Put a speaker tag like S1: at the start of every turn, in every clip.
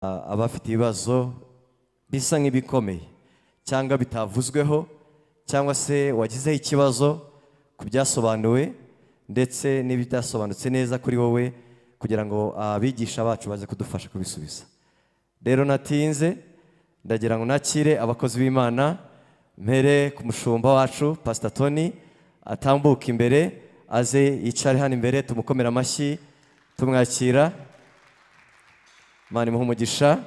S1: Abafite ibibazo bisa nk'ibikomeye cyangwa bitavuzweho, cyangwa se wagizeho ikibazo ku byasobanuwe ndetse n'ibidasobanutse neza kuri wowe, kugira ngo abigisha bacu baze kudufasha kubisubiza. Rero natinze, ndagira ngo nakire abakozi b'Imana, mpere ku mushumba wacu Pastor Tony, atambuka imbere, aze yicare hano imbere, tumukomera amashyi tumwakira. Imana imuhe umugisha.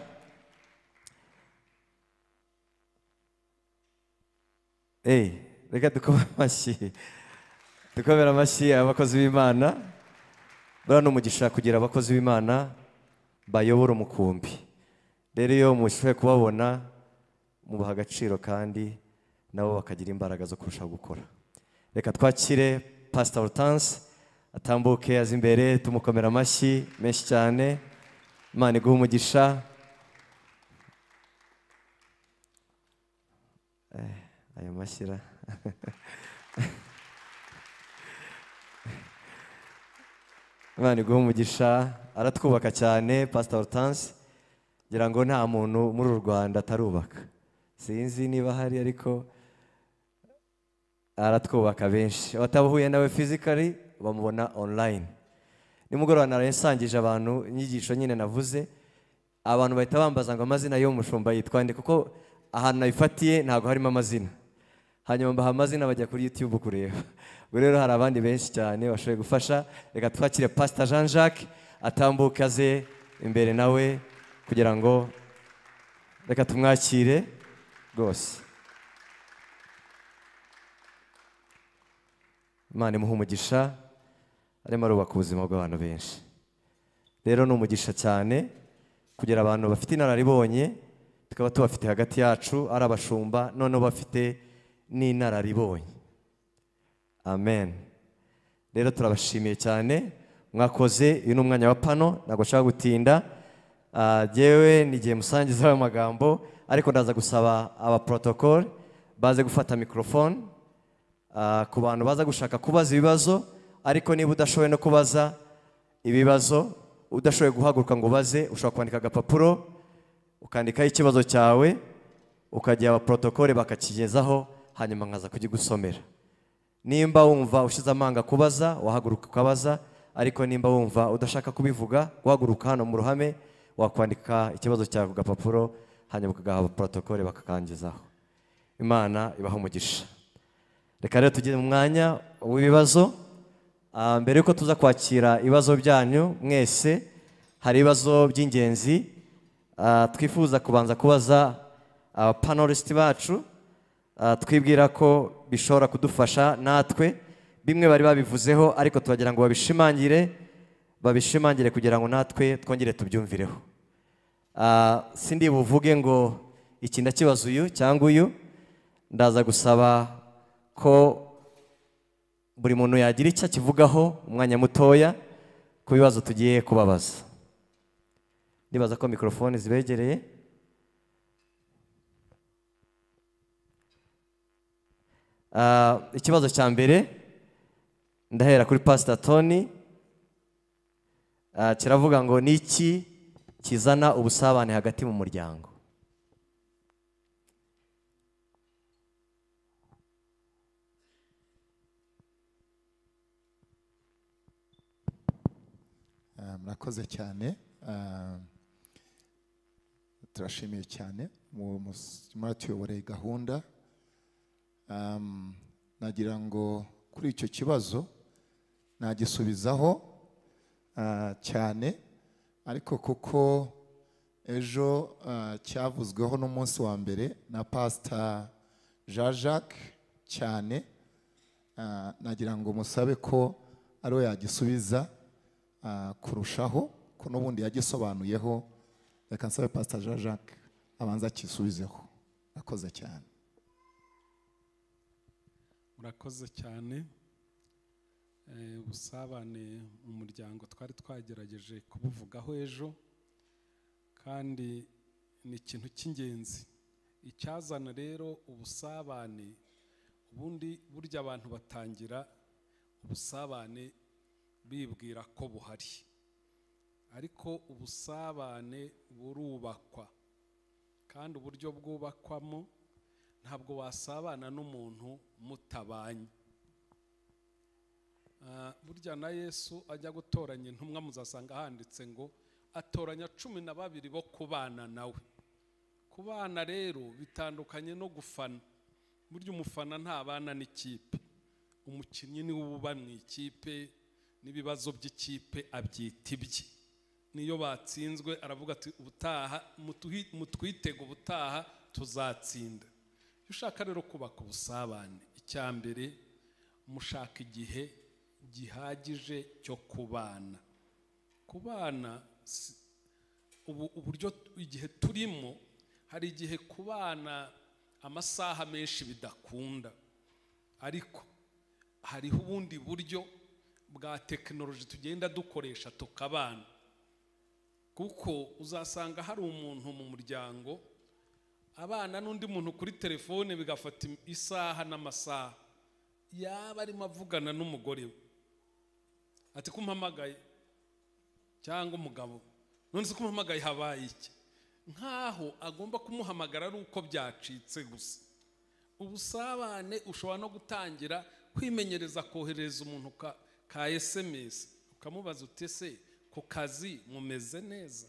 S1: Reka dukome amashyi, dukomere amashyi abakozi b'Imana. Buriya ni umugisha kugira abakozi b'Imana bayobora umukumbi. Rero iyo mushoboye kubabona mubaha agaciro kandi nabo bakagira imbaraga zo kurushaho gukora. Reka twakire Pastor Hortense atambuke aze imbere, tumukomera amashyi menshi cyane. Imana iguhe umugisha. Ayo mashyira. Imana iguhe umugisha, aratwubaka cyane Pastor Hortense. Ngira ngo nta muntu muri uru Rwanda atarubaka, sinzi niba hari, ariko aratwubaka benshi. Abatahuye nawe physically bamubona online. Nimugoroba naraye nsangije abantu inyigisho nyine navuze, abantu bahita bambaza ngo amazina y'uwo mushumba yitwa nde, kuko ahantu nabifatiye ntabwo harimo amazina. Hanyuma mbaha amazina bajya kuri YouTube kureba. Ubwo rero hari abandi benshi cyane bashoboye gufasha. Reka twakire Pastor Jean Jacques atambuke aze imbere nawe, kugira ngo reka tumwakire rwose. Imana imuhe umugisha, arimo arubaka ubuzima bw'abantu benshi. Rero ni umugisha cyane kugira abantu bafite inararibonye, tukaba tubafite hagati yacu, ari abashumba noneho bafite n'inararibonye. Amen. Rero turabashimiye cyane, mwakoze. Uyu ni umwanya wa pano, ntabwo nshaka gutinda. Jyewe nigiye musangiza ayo magambo, ariko ndaza gusaba aba protocol baze gufata microphone ku bantu baza gushaka kubaza ibibazo. Ariko niba udashoboye no kubaza ibibazo, udashoboye guhaguruka ngo ubaze, ushobora kwandika agapapuro ukandikaho ikibazo cyawe, ukajya aba protocol bakakigezaho, hanyuma nkaza kugigusomera. Nimba wumva ushize amanga kubaza, wahaguruka ukabaza, ariko nimba wumva udashaka kubivuga, guhaguruka hano mu ruhame, wakwandika ikibazo cyawe ku gapapuro, hanyuma ukagaha protocol bakakangezaho. Imana ibahe umugisha. Reka rero tugeze mu mwanya w'ibibazo. Mbere yuko tuza kwakira ibibazo byanyu mwese, hari ibibazo by'ingenzi twifuza kubanza kubaza panelist bacu, twibwira ko bishobora kudufasha natwe. Bimwe bari babivuzeho, ariko tubagira ngo babishimangire kugira ngo natwe twongere tubyumvireho. Sindi buvuge ngo iki ndakibaza uyu cyangwa uyu, ndaza gusaba ko buri muntu yagira icyo akivugaho umwanya mutoya ku bibazo tugiye kubabaza. Ndibaza ko microphone zibegereye. Ikibazo cya mbere ndahera kuri Pastor Tony. Kiravuga ngo ni iki kizana ubusabane hagati mu muryango?
S2: Murakoze cyane, turashimiye cyane muratuyoboreye gahunda. Nagira ngo kuri icyo kibazo nagisubizaho cyane, ariko kuko ejo cyavuzweho n'umunsi wa mbere na Pastor Jean Jacques cyane, nagira ngo musabe ko ariwe yagisubiza kurushaho, ko n'ubundi yagisobanuyeho. Reka nsabe Pastor Jean Jacques abanza akisubizeho. Murakoze cyane.
S3: Murakoze cyane. Ubusabane mu muryango twari twagerageje kubuvugaho ejo, kandi ni ikintu cy'ingenzi. Icyazana rero ubusabane, ubundi burya abantu batangira ubusabane bibwira ko buhari. Ariko ubusabane burubakwa, kandi uburyo bwubakwamo ntabwo wasabana n'umuntu mutabanye. Burya na Yesu ajya gutoranya intumwa, muzasanga handitse ngo atoranya 12 bo kubana nawe. Kubana rero bitandukanye no gufana. Burya umufana ntabana n'ikipe, umukinnyi niwe uba mu ikipe, n'ibibazo by'ikipe abyita ibye. Niyo batsinzwe aravuga ati ubutaha mutwitege, ubutaha tuzatsinda. Iyo ushaka rero kubaka ubusabane, icya mbere mushaka igihe gihagije cyo kubana. Kubana ubu uburyo igihe turimo, hari igihe kubana amasaha menshi bidakunda, ariko hariho ubundi buryo bwa tekinoloji tugenda dukoresha tukabana. Kuko uzasanga hari umuntu mu muryango abana n'undi muntu kuri telefone bigafata isaha n'amasaha, yaba arimo avugana n'umugore we ati kumpamagaye, cyangwa umugabo none se kumpamagaye habaye iki, nkaho agomba kumuhamagara ari uko byacitse gusa. Ubusabane ushobora no gutangira kwimenyereza kohereza umuntu ka SMS, ukamubaza uti ese ku kazi mumeze neza,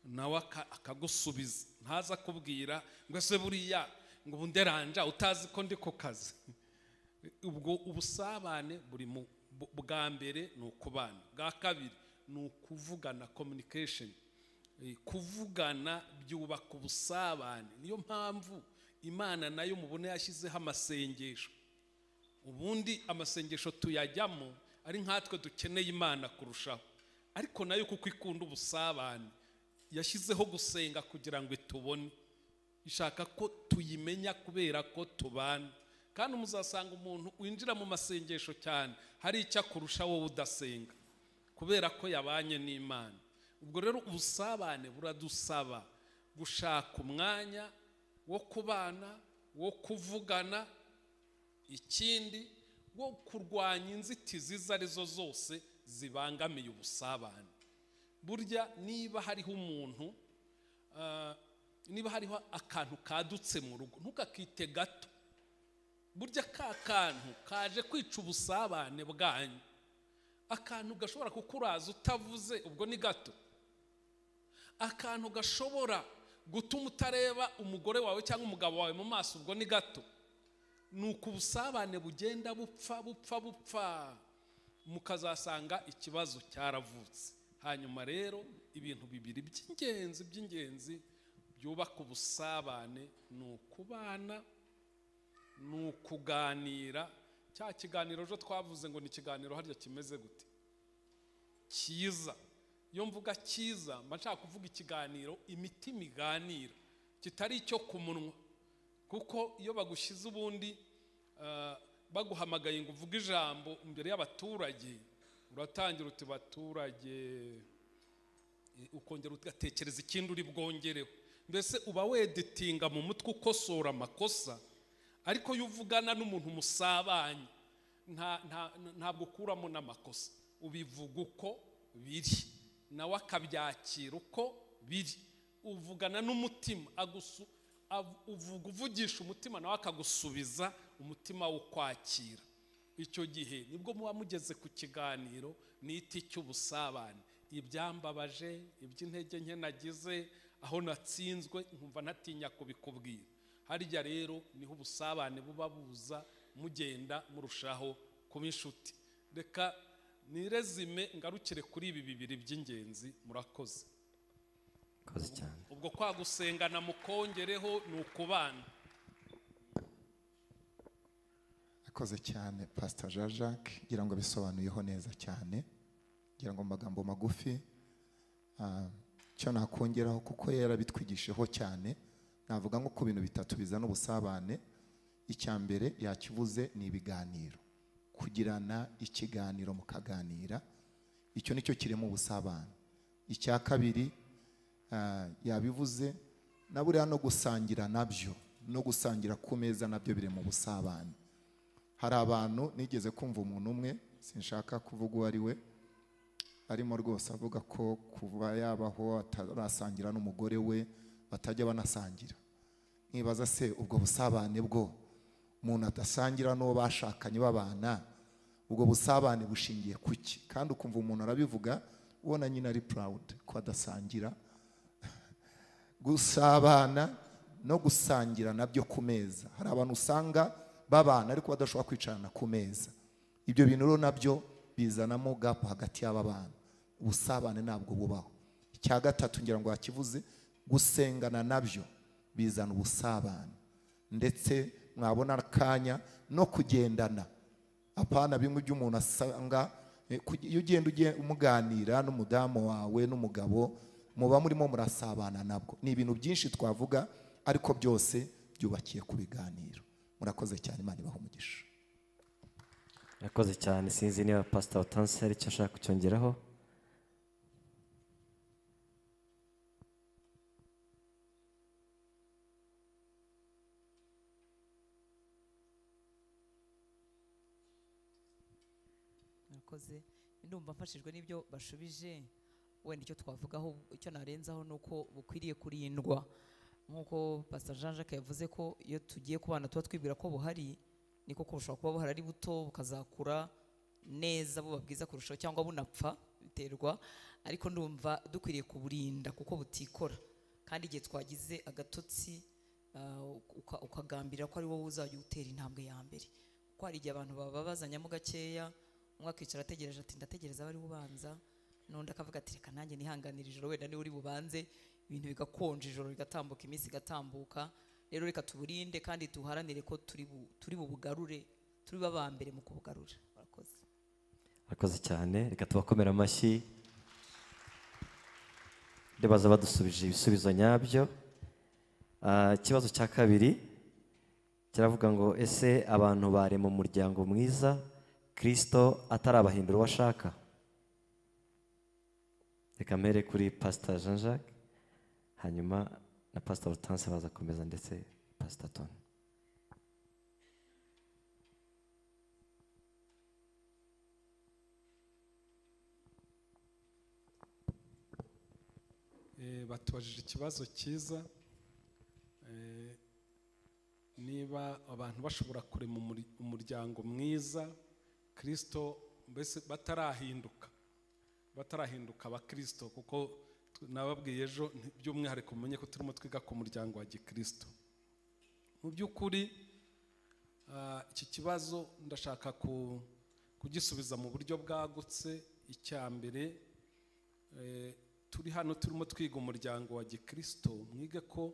S3: nawe akagusubiza, ntaza kubwira ngo ese buriya ngo ubunderanja utazi ko ndi ku kazi. Ubwo ubusabane buri mu bwa mbere ni ukubana, bwa kabiri ni ukuvugana, communication. Kuvugana byubaka ubusabane. Niyo mpamvu Imana nayo mubone yashyizeho amasengesho. Ubundi amasengesho tuyajyamo ari nkatwe dukeneye Imana kurushaho, ariko nayo kuko ikunda ubusabane yashyizeho gusenga kugira ngo itubone, ishaka ko tuyimenya kubera ko tubana. Kandi muzasanga umuntu winjira mu masengesho cyane hari icyo akurusha wowe udasenga, kubera ko yabanye n'Imana. Ubwo rero ubusabane buradusaba gushaka umwanya wo kubana, wo kuvugana, ikindi wo kurwanya inzitizi izo arizo zose zibangamiye ubusabane. Burya niba hariho umuntu, niba hariho akantu kadutse mu rugo, ntukakite gato. Burya ka kantu kaje kwica ubusabane bwanyu, akantu gashobora kukuraza utavuze, ubwo ni gato. Akantu gashobora gutuma utareba umugore wawe cyangwa umugabo wawe mu maso, ubwo ni gato. Nuko ubusabane bugenda bupfa bupfa bupfa, mukazasanga ikibazo cyaravutse. Hanyuma rero ibintu bibiri by'ingenzi byubaka ubusabane ni ukubana, ni ukuganira. Cya kiganiro ejo twavuze ngo ni ikiganiro harya kimeze gute? Cyiza. Iyo mvuga cyiza mba nshaka kuvuga ikiganiro imitima iganira, kitari icyo ku munwa. Kuko iyo bagushyize ubundi baguhamagaye ngo uvuge ijambo imbere y'abaturage, uratangira uti baturage, ukongera ugatekereza ikindi uri bwongereho, mbese uba weditinga mu mutwe ukosora amakosa. Ariko iyo uvugana n'umuntu musabanye ntabwo ukuramo n'amakosa, ubivuga uko biri nawe akabyakira uko biri. Uvugana n'umutima, uvuga uvugisha umutima nawe akagusubiza umutima wo kwakira. Icyo gihe nibwo muba mugeze ku kiganiro n'iti cy'ubusabane. Ibyambabaje, iby'intege nke nagize, aho natsinzwe nkumva ntatinya kubikubwira. Harya rero niho ubusabane buba buza, mugenda murushaho kuba inshuti. Reka nirezime ngarukire kuri ibi bibiri by'ingenzi. Murakoze
S1: cyane.
S3: Ubwo kwa gusengana mukongereho ni ukubana.
S2: Akoze cyane Pastor Jean Jacques, ngira ngo bisobanuyeho neza cyane, ngira ngo magambo magufi cyo nakongeraho kuko yarabitwigisheho cyane. Navuga ngo ku bintu bitatu bizana ubusabane, icya mbere yakivuze ni ibiganiro, kugirana ikiganiro mukaganira, icyo nicyo kirimo ubusabane. Icya kabiri yabivuze na buriya no gusangira nabyo, no gusangira ku meza nabyo biri mu busabane. Hari abantu nigeze kumva umuntu umwe, sinshaka kuvuga uwo ari we, Arimo rwose avuga ko kuva yabaho atarasangira n'umugore we, batajya banasangira. Nkibaza se ubwo busabane bwo umuntu adasangira n'uwo bashakanye babana, ubwo busabane bushingiye kuki? Kandi ukumva umuntu arabivuga ubona nyine ari proud ko adasangira. Gusabana no gusangira nabyo ku meza, hari abantu usanga babana ariko badashobora kwicarana ku meza. Ibyo bintu rero nabyo bizanamo gap hagati y'aba bana, ubusabane ntabwo bubaho. Icya gatatu ngira ngo wakivuze, gusengana nabyo bizana ubusabane, ndetse mwabona akanya no kugendana. Apana bimwe by'umuntu asanga iyo ugenda umuganira n'umudamu wawe n'umugabo, muba murimo murasabana nabwo. Ni ibintu byinshi twavuga ariko byose byubakiye ku biganiro. Murakoze cyane, Imana ibahe umugisha.
S1: Murakoze cyane. Sinzi niba Pastor Hortense hari icyo ashaka kucyongeraho.
S4: Murakoze. Ndumva mfashijwe n'ibyo bashubije. Wenda icyo twavugaho, icyo narenzaho nuko bukwiriye kurindwa, nkuko Pastor Jean Jacques yavuze ko iyo tugiye kubana tuba twibwira ko buhari, niko ko bushobora kuba buhari ari buto bukazakura neza buba bwiza kurushaho cyangwa bunapfa biterwa, ariko ndumva dukwiriye kuburinda kuko butikora. Kandi igihe twagize agatotsi ukagambira ko ari wowe uzajya utera intambwe ya mbere, kuko hari igihe abantu bababazanyamo gakeya, umwe akicara ategereje ati ndategereza bari bubanza, n'undi akavuga ati reka nanjye nihanganira ijoro wenda niwe uri bubanze, ibintu bigakonja ijoro rigatambuka, iminsi igatambuka. Rero reka tuburinde kandi duharanire ko turi bubugarure, turi baba mbere mu kubugarura. Murakoze.
S1: Murakoze cyane, reka tubakomera amashyi. Ndibaza badusubije ibisubizo nyabyo. Ikibazo cya kabiri kiravuga ngo ese abantu bare mu muryango mwiza Kristo atarabahindura uwo ashaka? Reka mpere kuri Pastor Jean Jacques, hanyuma na Pastor Hortense bazakomeza, ndetse Pastor Tony.
S3: Batubajije ikibazo cyiza, niba abantu bashobora kurema umuryango mwiza Kristo mbese batarahinduka abakristo, kuko nababwiye ejo by'umwihariko mumenye ko turimo twiga ku muryango wa gikristo. Mu by'ukuri iki kibazo ndashaka kugisubiza mu buryo bwagutse. Icya mbere, turi hano turimo twiga umuryango wa gikristo, mwige ko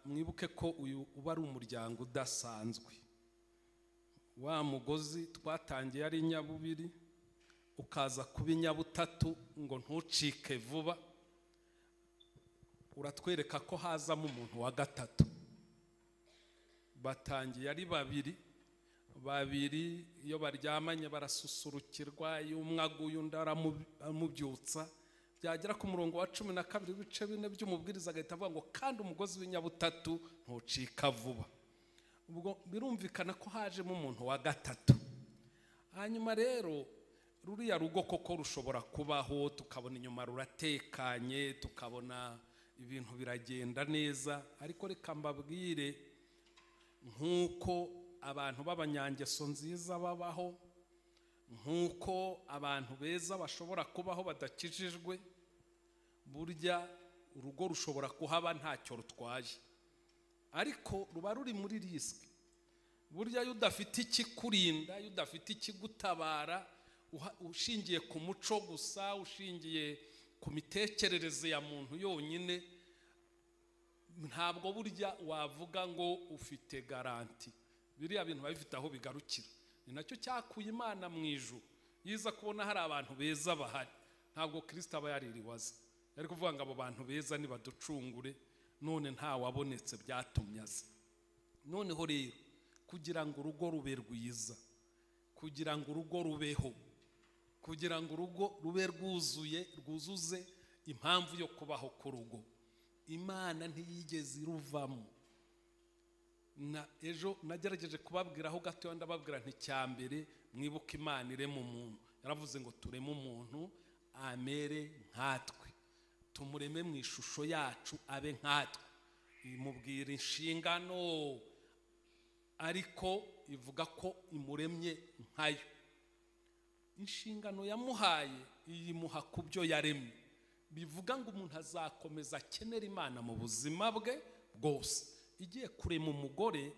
S3: mwibuke ko uyu uba ari umuryango udasanzwe. Wa mugozi twatangiye ari inyabubiri ukaza kuba inyabutatu ngo ntucike vuba, uratwereka ko hazamo umuntu wa gatatu. Batangiye ari babiri babiri, iyo baryamanye barasusurukirwa, iyo umwe aguye undi aramubyutsa, byagera ku murongo wa 12 ibice 4 by'umubwiriza agahita avuga ngo kandi umugozi w'inyabutatu ntucika vuba. Ubwo birumvikana ko hajemo umuntu wa gatatu. Hanyuma rero ruriya rugo koko rushobora kubaho, tukabona inyuma ruratekanye, tukabona ibintu biragenda neza, ariko reka mbabwire nk'uko abantu b'abanyangeso nziza babaho, nk'uko abantu beza bashobora kubaho badakijijwe, burya urugo rushobora kuhaba ntacyo rutwaye, ariko ruba ruri muri risike. Burya iyo udafite ikikurinda, iyo udafite ikigutabara, ushingiye ku muco gusa, ushingiye ku mitekerereze ya muntu yonyine, ntabwo burya wavuga ngo ufite garanti. Biriya bintu babifite aho bigarukira. Ni nacyo cyakuye Imana mu ijuru. Yiza kubona hari abantu beza bahari, ntabwo Kristo aba yaririwaza. Yari kuvuga ngo abo bantu beza nibaducungure, none ntawabonetse byatumye aza. Noneho rero kugira ngo urugo rube rwiza, kugira ngo urugo rubeho, kugira ngo urugo rube rwuzuye, rwuzuze impamvu yo kubaho k'urugo, Imana ntiyigeze iruvamo. Na ejo nagerageje kubabwiraho gato, ndababwira nti cyambere mwibuke Imana irema umuntu. Yaravuze ngo tureme umuntu amere nkatwe, tumureme mu ishusho yacu abe nkatwe. Imubwira inshingano ariko ivuga ko imuremye nkayo. Inshingano yamuhaye iyimuha ku byo yaremye. Bivuga ngo umuntu azakomeza akenera Imana mu buzima bwe bwose. Igiye kurema umugore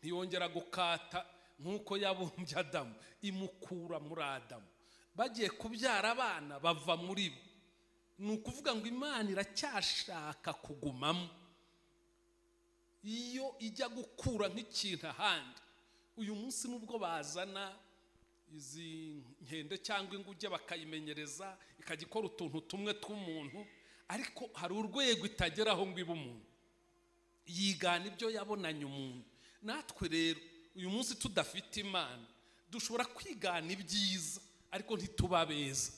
S3: ntiyongera gukata nk'uko yabumbye Adamu, imukura muri Adamu. Bagiye kubyara abana bava muri bo. Ni ukuvuga ngo Imana iracyashaka kugumamo. Iyo ijya gukura nk'ikintu ahandi, uyu munsi nubwo bazana izi nkende cyangwa inguge bakayimenyereza ikajya ikora utuntu tumwe tw'umuntu, ariko hari urwego itageraho ngo ibe umuntu, yigana ibyo yabonanye umuntu. Natwe rero uyu munsi tudafite Imana dushobora kwigana ibyiza ariko ntituba beza.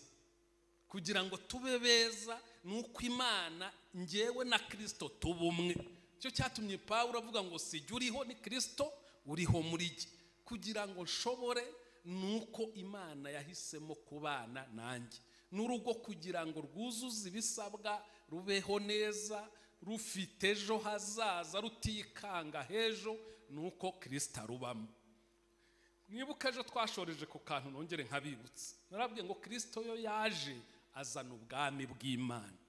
S3: Kugira ngo tube beza ni uko Imana ngewe na Kristo tuba umwe. Cyo cyatumye Pawulo avuga ngo sijya uriho ni Kristo uriho muri jye. Kugira ngo nshobore nuko Imana yahisemo kubana nanjye. N'urugo kugira ngo rwuzuze ibisabwa, rubeho neza, rufite ejo hazaza, rutikanga hejo, nuko Kristo arubamo. Mwibuke ejo twashoreje ku kantu nongere nkabibutse. Narabwiye ngo Kristo yo yaje azana ubwami bw'Imana.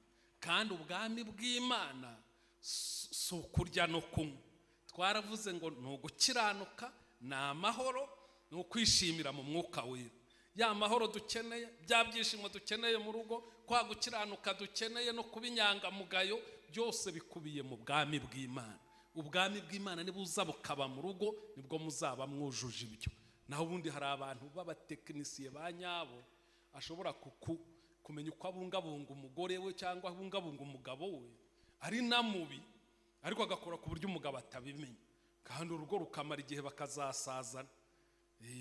S3: Kandi ubwami bw'Imana si ukurya no kunywa. Twaravuze ngo ni ugukiranuka, ni amahoro, ni ukwishimira mu mwuka wera. Ya mahoro dukeneye, bya byishimo dukeneye mu rugo, kwa gukiranuka dukeneye no kuba inyangamugayo, byose bikubiye mu bwami bw'Imana. Ubwami bw'Imana nibuza bukaba mu rugo, nibwo muzaba mwujuje ibyo. Naho ubundi hari abantu b'abatekinisiye ba nyabo ashobora kumenya uko abungabunga umugore we cyangwa abungabunga umugabo we, ari na mubi ariko agakora ku buryo umugabo atabimenya, kandi urugo rukamara igihe bakazasazana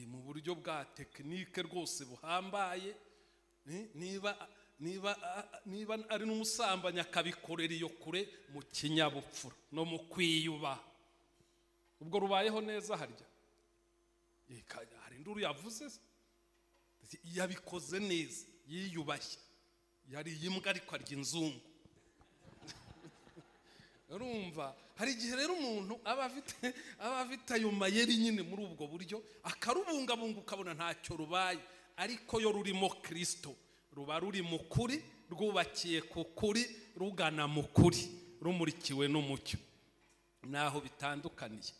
S3: mu buryo bwa tekinike rwose buhambaye. Niba niba niba ari n'umusambanyi akabikorera iyo kure mu kinyabupfura no mu kwiyubaha. Ubwo rubayeho neza harya hari induru yavuze, yabikoze neza, yiyubashye, yariye imbwa ariko arya inzungu. Urumva hari igihe rero umuntu aba afite ayo mayeri nyine muri ubwo buryo akarubungabunga ukabona ntacyo rubaye, ariko yo rurimo Kristo ruba ruri mu kuri, rwubakiye ku kuri, rugana mu kuri, rumurikiwe n'umucyo. Naho bitandukaniye.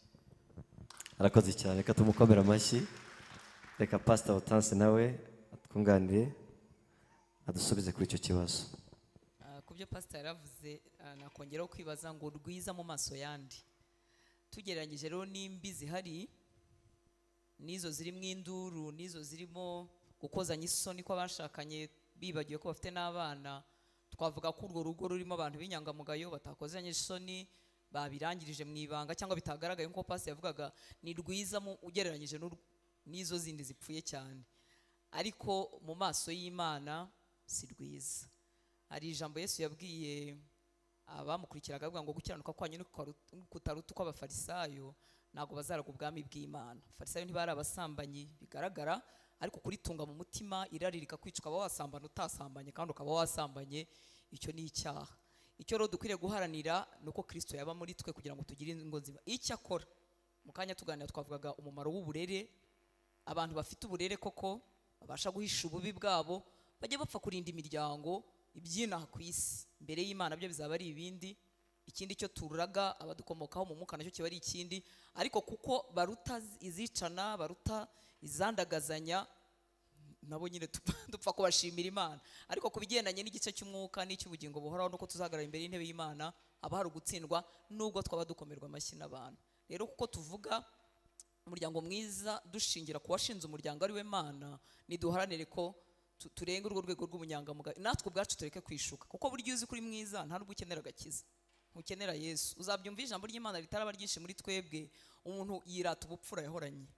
S1: Arakoze cyane, reka tumukomere amashyi. Reka Pastor Hortense nawe atwunganire adusubize kuri icyo kibazo.
S4: Ku byo pastor yaravuze, nakongeraho kwibaza ngo rwiza mu maso yandi. Tugereranyije rero n'imbi zihari, n'izo zirimo induru, n'izo zirimo gukozanya isoni kw'abashakanye bibagiwe ko bafite n'abana, twavuga ko urwo rugo rurimo abantu b'inyangamugayo batakozanye isoni, babirangirije mu ibanga cyangwa bitagaragaye nk'uko pastor yavugaga, ni rwiza ugereranyije n'izo zindi zipfuye cyane. Ariko mu maso y'Imana si rwiza. Hari ijambo Yesu yabwiye abamukurikiraga avuga ngo gukiranuka kwanyu kutaruta ukw'abafarisayo, ntabwo bazaraga ubwami bw'Imana. Abafarisayo ntibari abasambanyi bigaragara, ariko kuritunga mu mutima irari rikakwica, ukaba wasambana utasambanye kandi ukaba wasambanye, icyo ni icyaha. Icyo rero dukwiriye guharanira ni uko Kristo yaba muri twe kugira ngo tugire ingo nzima. Icyakora mu kanya tuganira twavugaga umumaro w'uburere. Abantu bafite uburere koko babasha guhisha ububi bwabo, bajye bapfa kurinda imiryango ibyinaha ku isi mbere y'Imana byo bizaba ari ibindi. Ikindi cyo turaga abadukomokaho mu mwuka nacyo kiba ari ikindi, ariko kuko baruta izicana, baruta izandagazanya, nabo nyine dupfa kubashimira Imana. Ariko ku bigendanye n'igice cy'umwuka n'icy'ubugingo buhoraho nuko tuzahagarara imbere y'intebe y'Imana, haba hari ugutsindwa nubwo twaba dukomerwa amashyi n'abantu. Rero kuko tuvuga umuryango mwiza dushingira ku washinze umuryango ari we Mana, niduharanire ko turenga urwo rwego rw'ubunyangamugayo, natwe ubwacu tureke kwishuka, kuko buryo uzi kuri mwiza nta nubwo ukenera agakiza, ntukenera Yesu. Uzabyumva ijambo ry'Imana ritaraba ryinshi muri twebwe, umuntu yirata ubupfura yahoranye,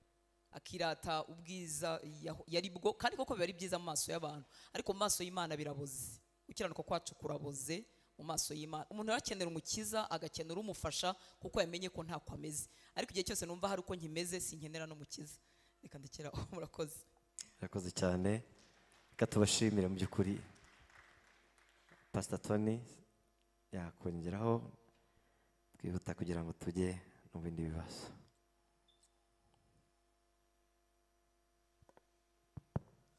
S4: akirata ubwiza yari bwo, kandi koko biba ari byiza mu maso y'abantu, ariko mu maso y'Imana biraboze. Gukiranuka kwacu kuraboze mu maso y'Imana. Umuntu arakenera umukiza, agakenera umufasha, kuko yamenye ko ntako ameze. Ariko igihe cyose numva hari uko nkimeze, sinkenera n'umukiza. Reka ndekera aho, murakoze.
S1: Murakoze cyane. Reka tubashimire mu by'ukuri. Pastor Tony yakongeraho twihuta kugira ngo tujye mu bindi bibazo.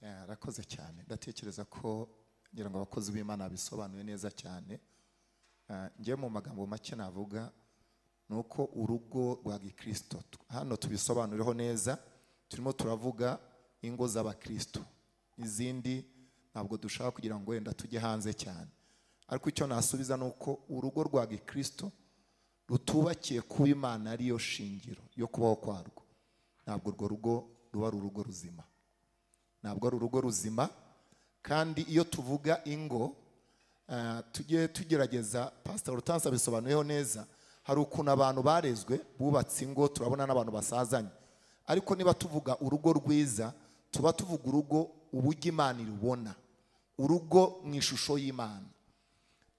S2: Arakoze cyane. Ndatekereza ko ngira ngo abakozi b'Imana bisobanuye neza cyane. Ngiye mu magambo make navuga nuko urugo rwa Gikristo hano tubisobanureho neza, turimo turavuga ingo z'abakristo, izindi ntabwo dushaka kugira ngo wenda tujye hanze cyane. Ariko icyo nasubiza nuko urugo rwa Gikristo rutubakiye kuba Imana ariyo shingiro yo kubaho kwarwo, ntabwo urwo rugo ruba ari urugo ruzima, ntabwo ari urugo ruzima. Kandi iyo tuvuga ingo tujye tugerageza, Pastor Hortense abisobanuyeho neza, hari ukuntu abantu barezwe bubatse ingo, turabona n'abantu basazanye. Ariko niba tuvuga urugo rwiza, tuba tuvuga urugo uburyo Imana irubona, urugo mu ishusho y'Imana.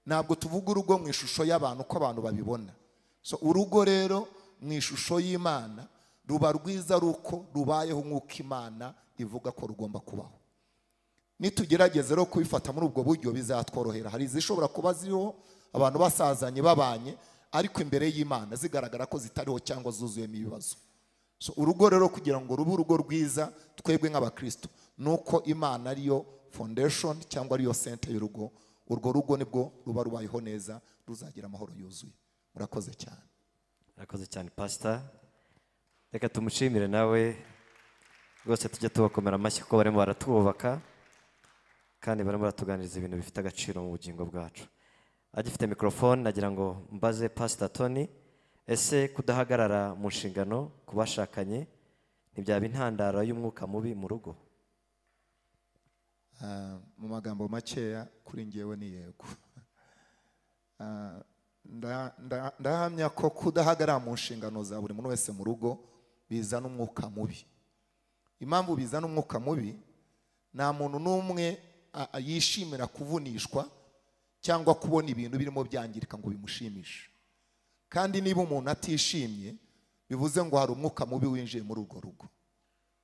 S2: Ntabwo tuvuga urugo mu ishusho y'abantu uko abantu babibona. So urugo rero mu ishusho y'Imana ruba rwiza ruko rubayeho nk'uko Imana ivuga ko rugomba kubaho. Nitugerageza rero kubifata muri ubwo buryo bizatworohera. Hari izishobora kuba ziriho abantu basazanye babanye, ariko imbere y'Imana zigaragara ko zitariho cyangwa zuzuyemo ibibazo. So urugo rero kugira ngo rube urugo rwiza twebwe nk'abakristo, nuko Imana ariyo foundation cyangwa ariyo center y'urugo, urwo rugo nibwo ruba rubayeho neza, ruzagira amahoro yuzuye. Murakoze cyane.
S1: Murakoze cyane Pastor. Reka tumushimire nawe rwose, tujye tubakomera amashyi kuko barimo baratwubaka kandi barimo baratuganiriza ibintu bifite agaciro mu bugingo bwacu. Agifite microphone nagira ngo mbaze Pastor Tony, ese kudahagarara mu nshingano ku bashakanye ntibyaba intandaro y'umwuka mubi mu rugo?
S2: Mu magambo makeya kuri ngewe ni yego. Ndahamya ko kudahagarara mu nshingano za buri muntu wese mu rugo bizana umwuka mubi. Impamvu bizana umwuka mubi, nta muntu n'umwe yishimira kuvunishwa cyangwa kubona ibintu birimo byangirika ngo bimushimishe. Kandi niba umuntu atishimye bivuze ngo hari umwuka mubi winjiye muri urwo rugo.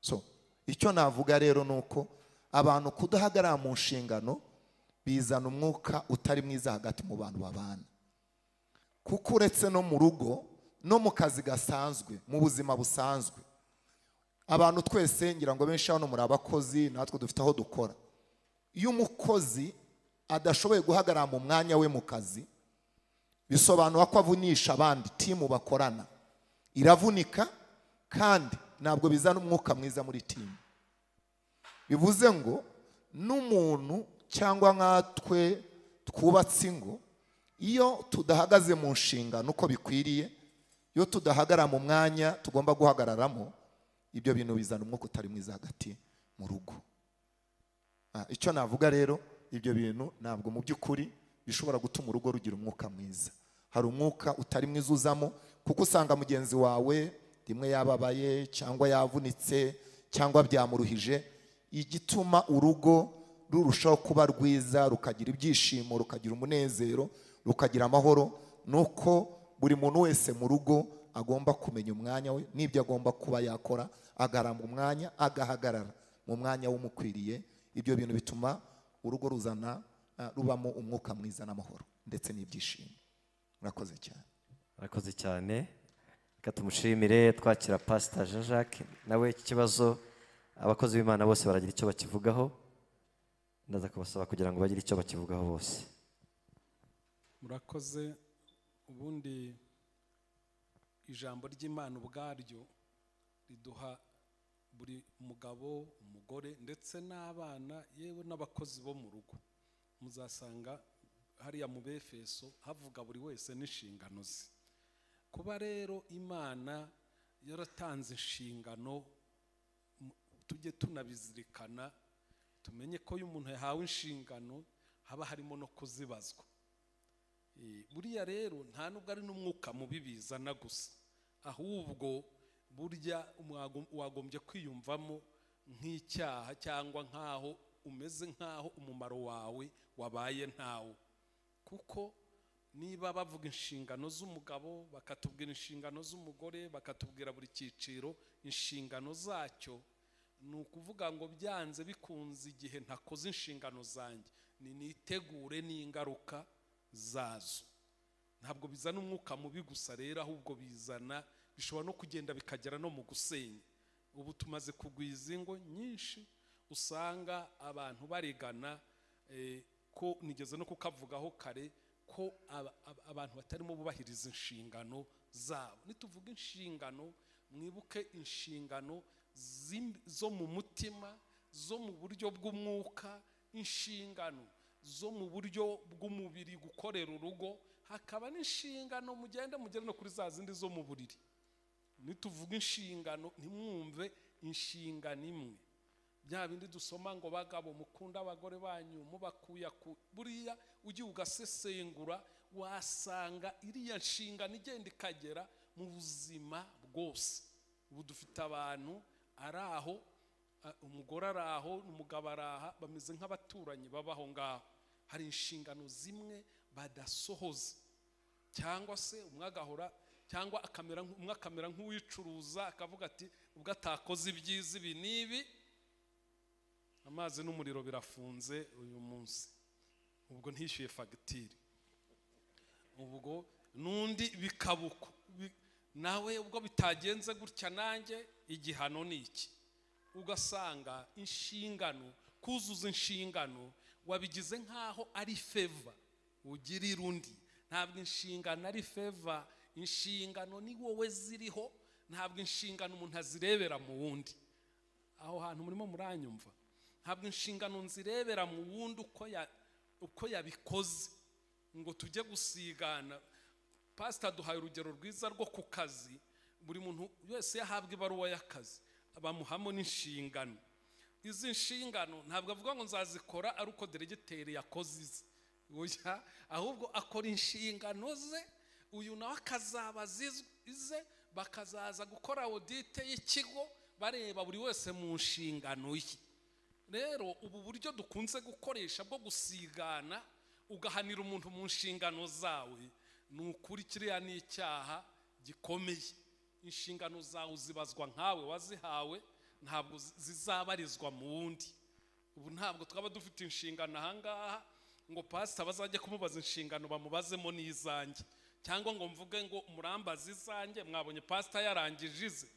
S2: So icyo navuga rero nuko abantu kudahagarara mu nshingano bizana umwuka utari mwiza hagati mu bantu babana. Kuko uretse no mu rugo, no mu kazi gasanzwe, mu buzima busanzwe, abantu twese ngira ngo benshi hano muri abakozi, natwe dufite aho dukora. Iyo umukozi adashoboye guhagarara mu mwanya we mu kazi, bisobanura ko avunisha abandi, timu bakorana iravunika, kandi ntabwo bizana umwuka mwiza muri timu. Bivuze ngo n'umuntu cyangwa nkatwe twubatse ingo, iyo tudahagaze mu nshingano uko bikwiriye, iyo tudahagarara mu mwanya tugomba guhagararamo, ibyo bintu bizana umwuka utari mwiza hagati mu rugo. Icyo navuga rero, ibyo bintu ntabwo mu by'ukuri bishobora gutuma urugo rugira umwuka mwiza. Hari umwuka utari mwiza uzamo, kuko usanga mugenzi wawe rimwe yababaye cyangwa yavunitse cyangwa byamuruhije. Igituma urugo rurushaho kuba rwiza, rukagira ibyishimo, rukagira umunezero, rukagira amahoro, nuko buri muntu wese mu rugo agomba kumenya umwanya we n'ibyo agomba kuba yakora, agaramba umwanya, agahagarara mu mwanya w'umukwiriye. Ibyo bintu bituma urugo ruzana rubamo umwuka mwiza n'amahoro ndetse n'ibyishimo. Murakoze cyane.
S1: Murakoze cyane. Reka tumushimire. Twakira Pastor Jean Jacques nawe iki kibazo abakozi b'Imana bose baragira icyo bakivugaho, ndaza kubasaba kugira ngo bagire icyo bakivugaho bose.
S3: Murakoze. Ubundi ijambo ry'Imana ubwaryo riduha buri mugabo, umugore ndetse n'abana, yewe n'abakozi bo mu rugo. Muzasanga hariya mu Befeso havuga buri wese n'inshingano ze. Kuba rero Imana yaratanze inshingano, tujye tunabizirikana, tumenye ko iyo umuntu yahawe inshingano haba harimo no kuzibazwa. Buriya rero nta nubwo ari n'umwuka mubi bizana gusa, ahubwo burya wagombye kwiyumvamo nk'icyaha cyangwa nkaho umeze nkaho umumaro wawe wabaye ntawo. Kuko niba bavuga inshingano z'umugabo, bakatubwira inshingano z'umugore, bakatubwira buri cyiciro inshingano zacyo, Ni ukuvuga ngo byanze bikunze igihe ntakoze inshingano zanjye, ni nitegure n'ingaruka zazo. Ntabwo bizana umwuka mubi gusa rero, ahubwo bizana, bishobora no kugenda bikagera no mu gusenya. Ubu tumaze kugwiza ingo nyinshi usanga abantu barigana, ko nigeze no kukavugaho kare, ko abantu batarimo bubahiriza inshingano zabo. Nituvuga inshingano, mwibuke inshingano zo mu mutima, zo mu buryo bw'umwuka, inshingano zo mu buryo bw'umubiri, gukorera urugo, hakaba n'inshingano mugende mugere no kuri za zindi zo mu buriri. Nituvuga inshingano ntimwumve inshingano imwe, bya bindi dusoma ngo bagabo mukunda abagore banyu mubakuya ku, buriya ugiye ugasesengura wasanga iriya nshingano igenda ikagera mu buzima bwose. Ubu dufite abantu ari aho, umugore ari aho, umugabo ari aha, bameze nk'abaturanyi babaho ngaho. Hari inshingano zimwe badasohoza, cyangwa se umwe agahora, cyangwa akamera umwe akamera nk'uwicuruza, akavuga ati ubwo atakoze ibyiza ibi n'ibi, amazi n'umuriro birafunze uyu munsi, ubwo ntishyuye fagitire, ubwo n'undi bikabuko nawe ubwo bitagenze gutya nanjye igihano ni iki. Ugasanga inshingano, kuzuza inshingano wabigize nkaho ari favor ugirira undi. Ntabwo inshingano ari favor, inshingano ni wowe ziriho, ntabwo inshingano umuntu azirebera mu wundi. Aho hantu murimo muranyumva? Ntabwo inshingano nzirebera mu wundi uko yabikoze ngo tujye gusigana. Pastor duhaye urugero rwiza rwo ku kazi, buri muntu wese yahabwa ibaruwa y'akazi, bamuhamo n'inshingano. Izi nshingano ntabwo avuga ngo nzazikora ari uko diregiteri yakoze izi, oya, ahubwo akora inshingano ze, uyu nawe akazaba ize, bakazaza gukora audit y'ikigo bareba buri wese mu nshingano ye. Rero ubu buryo dukunze gukoresha bwo gusigana, ugahanira umuntu mu nshingano zawe, ni ukuri kiriya ni icyaha gikomeye. Inshingano zawe uzibazwa nkawe wazihawe, ntabwo zizabarizwa mu wundi. Ubu ntabwo twaba dufite inshingano ahangaha ngo pastor bazajye kumubaza inshingano bamubazemo n'izanjye, cyangwa ngo mvuge ngo murambaze izanjye, mwabonye pastor yarangije ize,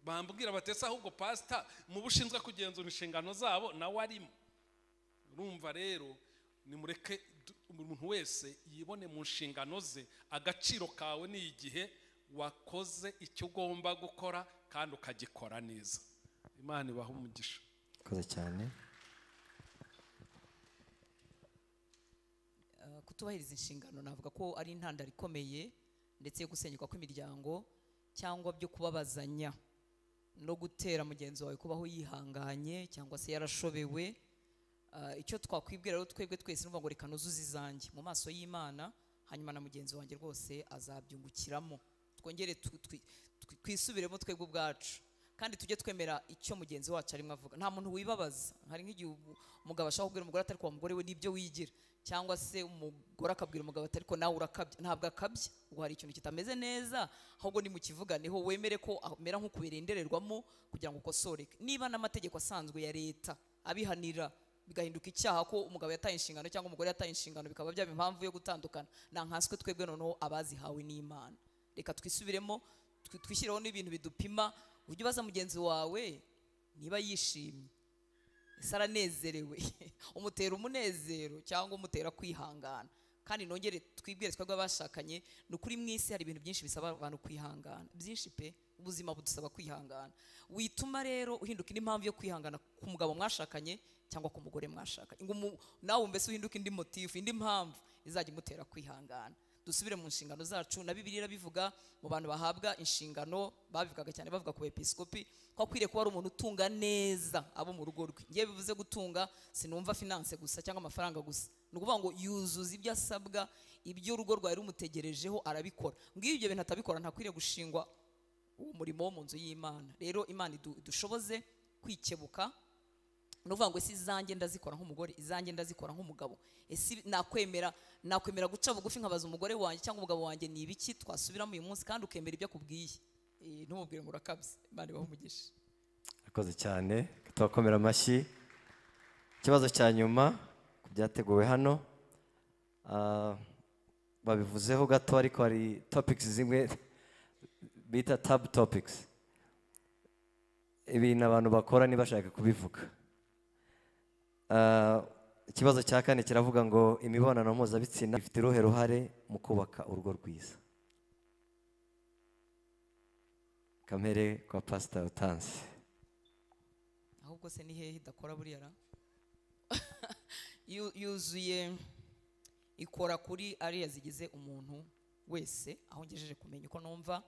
S3: bambwira batese ahubwo pastor mu bushinzwe kugenzura inshingano zabo nawe arimo. Urumva rero nimureke umuntu wese yibone mu nshingano ze. Agaciro kawe ni igihe wakoze icyo ugomba gukora kandi ukagikora neza. Imana ibahe umugisha.
S1: Koze cyane.
S4: Kutubahiriza inshingano navuga ko ari intandaro ikomeye ndetse yo gusenyuka kw'imiryango, cyangwa byo kubabazanya no gutera mugenzi wawe kubaho yihanganye cyangwa se yarashobewe. Icyo twakwibwira rero twebwe twese numva ngo reka nuzuze izanjye mu maso y'Imana, hanyuma na mugenzi wanjye rwose azabyungukiramo. Twongere twisubiremo twebwe ubwacu, kandi tujye twemera icyo mugenzi wacu arimo avuga. Nta muntu wibabaza. Hari nk'igihe umugabo ashaka kubwira umugore atari kwa mugore we nibyo wigira, cyangwa se umugore akabwira umugabo atari ko nawe urakabya. Ntabwo akabya, ubwo hari ikintu kitameze neza, ahubwo ni mukivuganeho, wemere ko amera nk'ukubirendererwamo kugira ngo ukosoreke. Niba n'amategeko asanzwe ya leta abihanira bigahinduka icyaha ko umugabo yataye inshingano cyangwa umugore yataye inshingano, bikaba byaba impamvu yo gutandukana, na nkanswe twebwe noneho abazihawe n'Imana. Reka twisubiremo, twishyireho n'ibintu bidupima. Ujye ubaza mugenzi wawe niba yishimye, ese aranezerewe, umutera umunezero cyangwa umutera kwihangana. Kandi nongere twibwire twebwe abashakanye, ni ukuri mu isi hari ibintu byinshi bisaba abantu kwihangana, byinshi pe, ubuzima budusaba kwihangana. Wituma rero uhinduka indi mpamvu yo kwihangana ku mugabo mwashakanye cyangwa ku mugore mwashakanye, ngo nawe mbese uhinduke indi motifu, indi mpamvu izajya imutera kwihangana. Dusubire mu nshingano zacu. Na Bibiliya irabivuga mu bantu bahabwa inshingano, babivugaga cyane bavuga ku episkopi ko akwiriye kuba ari umuntu utunga neza abo mu rugo rwe. Ngiye bivuze gutunga sinumva finance gusa cyangwa amafaranga gusa, ni ukuvuga ngo yuzuza ibyo asabwa, ibyo urugo rwawe rumutegerejeho arabikora. Ngiyo ibyo bintu atabikora ntakwiriye gushingwa uwo murimo wo mu nzu y'Imana. Rero Imana idushoboze kwikebuka, ni ukuvuga ngo ese izanjye ndazikora nk'umugore, izanjye ndazikora nk'umugabo, ese nakwemera guca bugufi nkabaza umugore wanjye cyangwa umugabo wanjye ni ibiki twasubiramo uyu munsi, kandi ukemera ibyo akubwiye, ntumubwire ngo urakabye. Imana ibahe umugisha.
S1: Akoze cyane, tubakomera amashyi. Ikibazo cya nyuma ku byateguwe hano, babivuzeho gato, ariko hari topics zimwe bita tab topics, ibintu abantu bakora ntibashaka kubivuga. Ikibazo cya kane kiravuga ngo imibonano mpuzabitsina ifite uruhe ruhare mu kubaka urugo rwiza? Kamere kwa Pastor Utansi.
S4: Ahubwo se ni hehe idakora buriya ra? Yuzuye, ikora kuri ariya zigize umuntu wese, aho ngejeje kumenya uko numva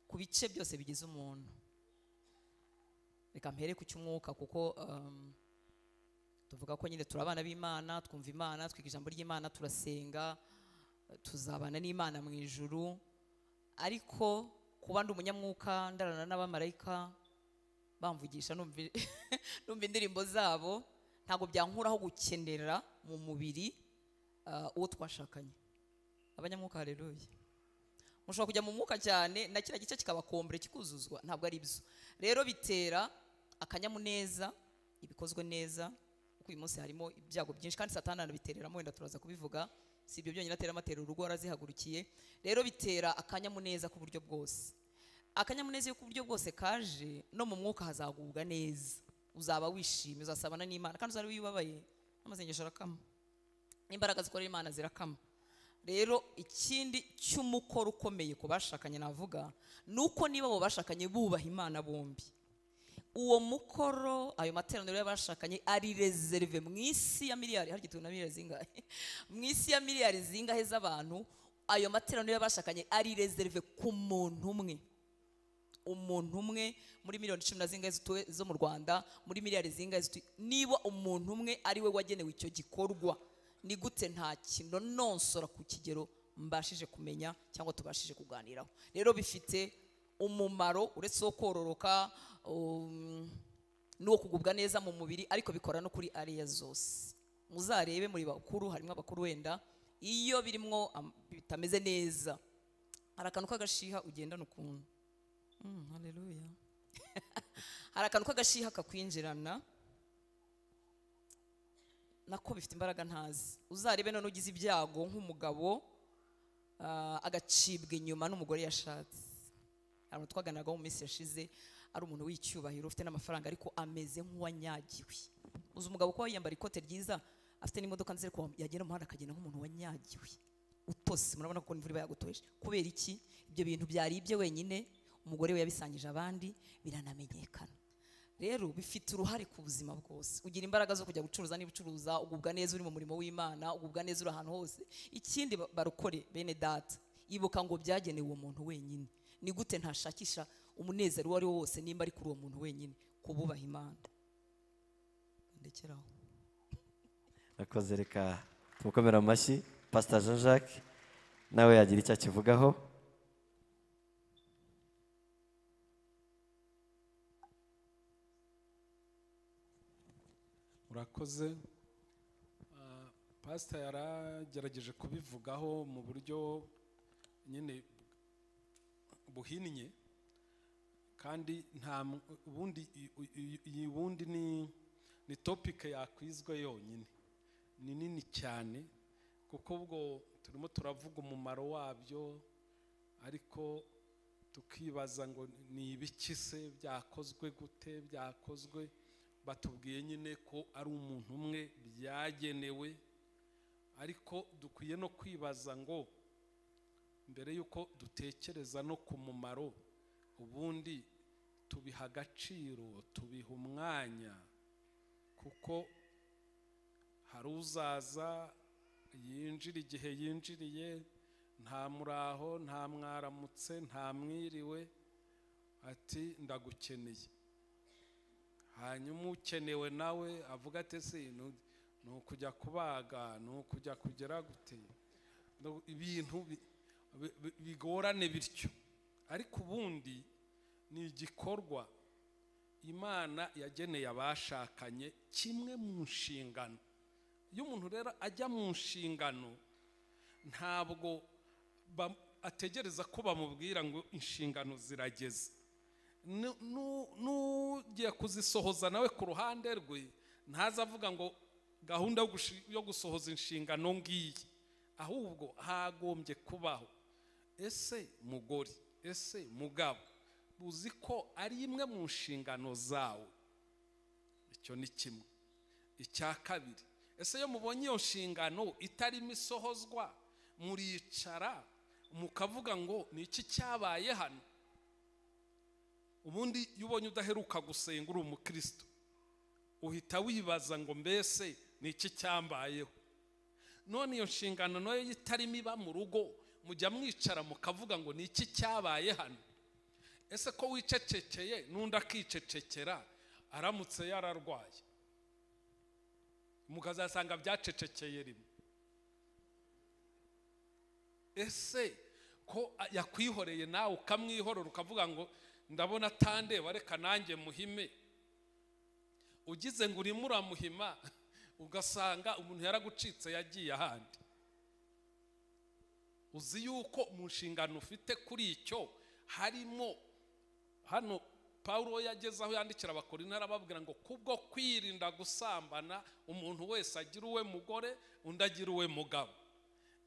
S4: ku bice byose bigize umuntu. Reka mpere ku cy'umwuka, kuko tuvuga ko nyine turi abana b'Imana, twumva Imana, twiga ijambo ry'Imana, turasenga, tuzabana n'Imana mu ijuru. Ariko kuba ndi umunyamwuka, ndarana n'abamarayika bamvugisha, numva indirimbo zabo, ntabwo byankuraho gukenera mu mubiri uwo twashakanye. Abanyamwuka, haleluya. Mushobora kujya mu mwuka cyane na kiriya gice kikabakombere kikuzuzwa, ntabwo ari byo. Rero bitera akanyamuneza ibikozwe neza, kuko uyu munsi harimo ibyago byinshi kandi Satani anabitereramo, wenda turaza kubivuga. Si ibyo byonyine atera, amatera urugo arazihagurukiye. Rero bitera akanyamuneza ku buryo bwose. Akanyamuneza ku buryo bwose kaje no mu mwuka hazagubwa neza, uzaba wishimye, uzasabana n'Imana, kandi uzari wibabaye, amasengesho arakama, n'imbaraga zikorera Imana zirakama. Rero ikindi cy'umukoro ukomeye ku bashakanye navuga nuko niba abo bashakanye bubaha Imana bombi, uwo mukoro, ayo materaniro y'abashakanye ari reserve mu isi ya miliyari, harya tuna miliyari zingahe? Mu isi ya miliyari zingahe z'abantu, ayo materaniro y'abashakanye ari reserve ku muntu umwe. Umuntu umwe muri miliyoni 10 na zingahe zo mu Rwanda, muri miliyari zingahe, niba umuntu umwe ari we wagenewe icyo gikorwa, ni gute nta kinononsora ku kigero mbashije kumenya cyangwa tubashije kuganiraho? Rero bifite umumaro uretse wo kororoka n'uwo kugubwa neza mu mubiri, ariko bikora no kuri ariya zose. Muzarebe muri bakuru, harimo abakuru wenda iyo birimo bitameze neza, hari akantu k'agashiha ugendana ukuntu. Haleluya. Hari akantu k'agashiha kakwinjirana nako bifite imbaraga ntazi. Uzarebe none ugize ibyago nk'umugabo agacibwa inyuma n'umugore yashatse. Abantu twaganiraga mu minsi yashize, ari umuntu w'icyubahiro ufite n'amafaranga, ariko ameze nk'uwanyagiwe. Uzi umugabo ko yambara ikote ryiza, afite n'imodoka nziza, ariko yagenda mu muhanda akagenda nk'umuntu wanyagiwe, utose. Murabona ko imvura iba yagutoje. Kubera iki? Ibyo bintu byari ibye wenyine, umugore we yabisangije abandi, biranamenyekana. Rero bifite uruhare ku buzima bwose. Ugira imbaraga zo kujya gucuruza niba ucuruza, ugubwa neza uri mu murimo w'Imana, ugubwa neza uri ahantu hose. Ikindi barukore bene data, ibuka ngo byagenewe uwo muntu wenyine. Ni gute ntashakisha umunezero uwo ari wo wose nimba ari kuri uwo muntu wenyine? Kububaha Imana. Ndekeraho.
S1: Akoze, reka tumukomera amashyi. Pastor Jean Jacques nawe yagira icyo akivugaho.
S3: Urakoze. Pastor yaragerageje kubivugaho mu buryo nyine buhinnye, kandi nta ubundi ubundi ni topic yakwizwe yonyine, ni nini cyane, kuko ubwo turimo turavuga umumaro wabyo, ariko tukibaza ngo ni ibiki se, byakozwe gute, byakozwe batubwiye nyine ko ari umuntu umwe byagenewe. Ariko dukwiye no kwibaza ngo mbere yuko dutekereza no ku mumaro, ubundi tubiha agaciro, tubiha umwanya, kuko hari uzaza yinjira igihe yinjiriye, nta muraho, nta mwaramutse, nta mwiriwe, ati ndagukeneye. Hanyuma ukenewe nawe avuga ati se ni ukujya kubaga, ni ukujya kugera gute, ibintu bigorane bityo. Ariko ubundi ni igikorwa Imana yageneye abashakanye, kimwe mu nshingano. Iyo umuntu rero ajya mu nshingano, ntabwo ategereza ko bamubwira ngo inshingano zirageze. N'ugiye kuzisohoza nawe ku ruhande rwe ntaza avuga ngo gahunda yo gusohoza inshingano ngiyi, ahubwo hagombye kubaho ese mugore, ese mugabo, uzi ko ari imwe mu nshingano zawe? Icyo ni kimwe. Icya kabiri, ese iyo mubonye iyo nshingano itarimo isohozwa, muricara mukavuga ngo ni iki cyabaye hano? Ubundi iyo ubonye udaheruka gusenga uri umukristo, uhita wibaza ngo mbese ni iki cyambayeho? None iyo nshingano nayo itarimo iba mu rugo, mujya mwicara mukavuga ngo ni iki cyabaye hano? Ese ko wicecekeye n'undi akicecekera, aramutse yararwaye mukazasanga byacecekeye rimwe? Ese ko yakwihoreye nawe ukamwihorera ukavuga ngo ndabona atandeba reka nanjye muhime, ugize ngo urimo uramuhima ugasanga umuntu yaragucitse yagiye ahandi. Uzi yuko mu nshingano ufite kuri icyo harimo, hano Pawulo yageze aho yandikira Abakorinto arababwira ngo kubwo kwirinda gusambana umuntu wese agira uwe mugore undi agira uwe mugabo.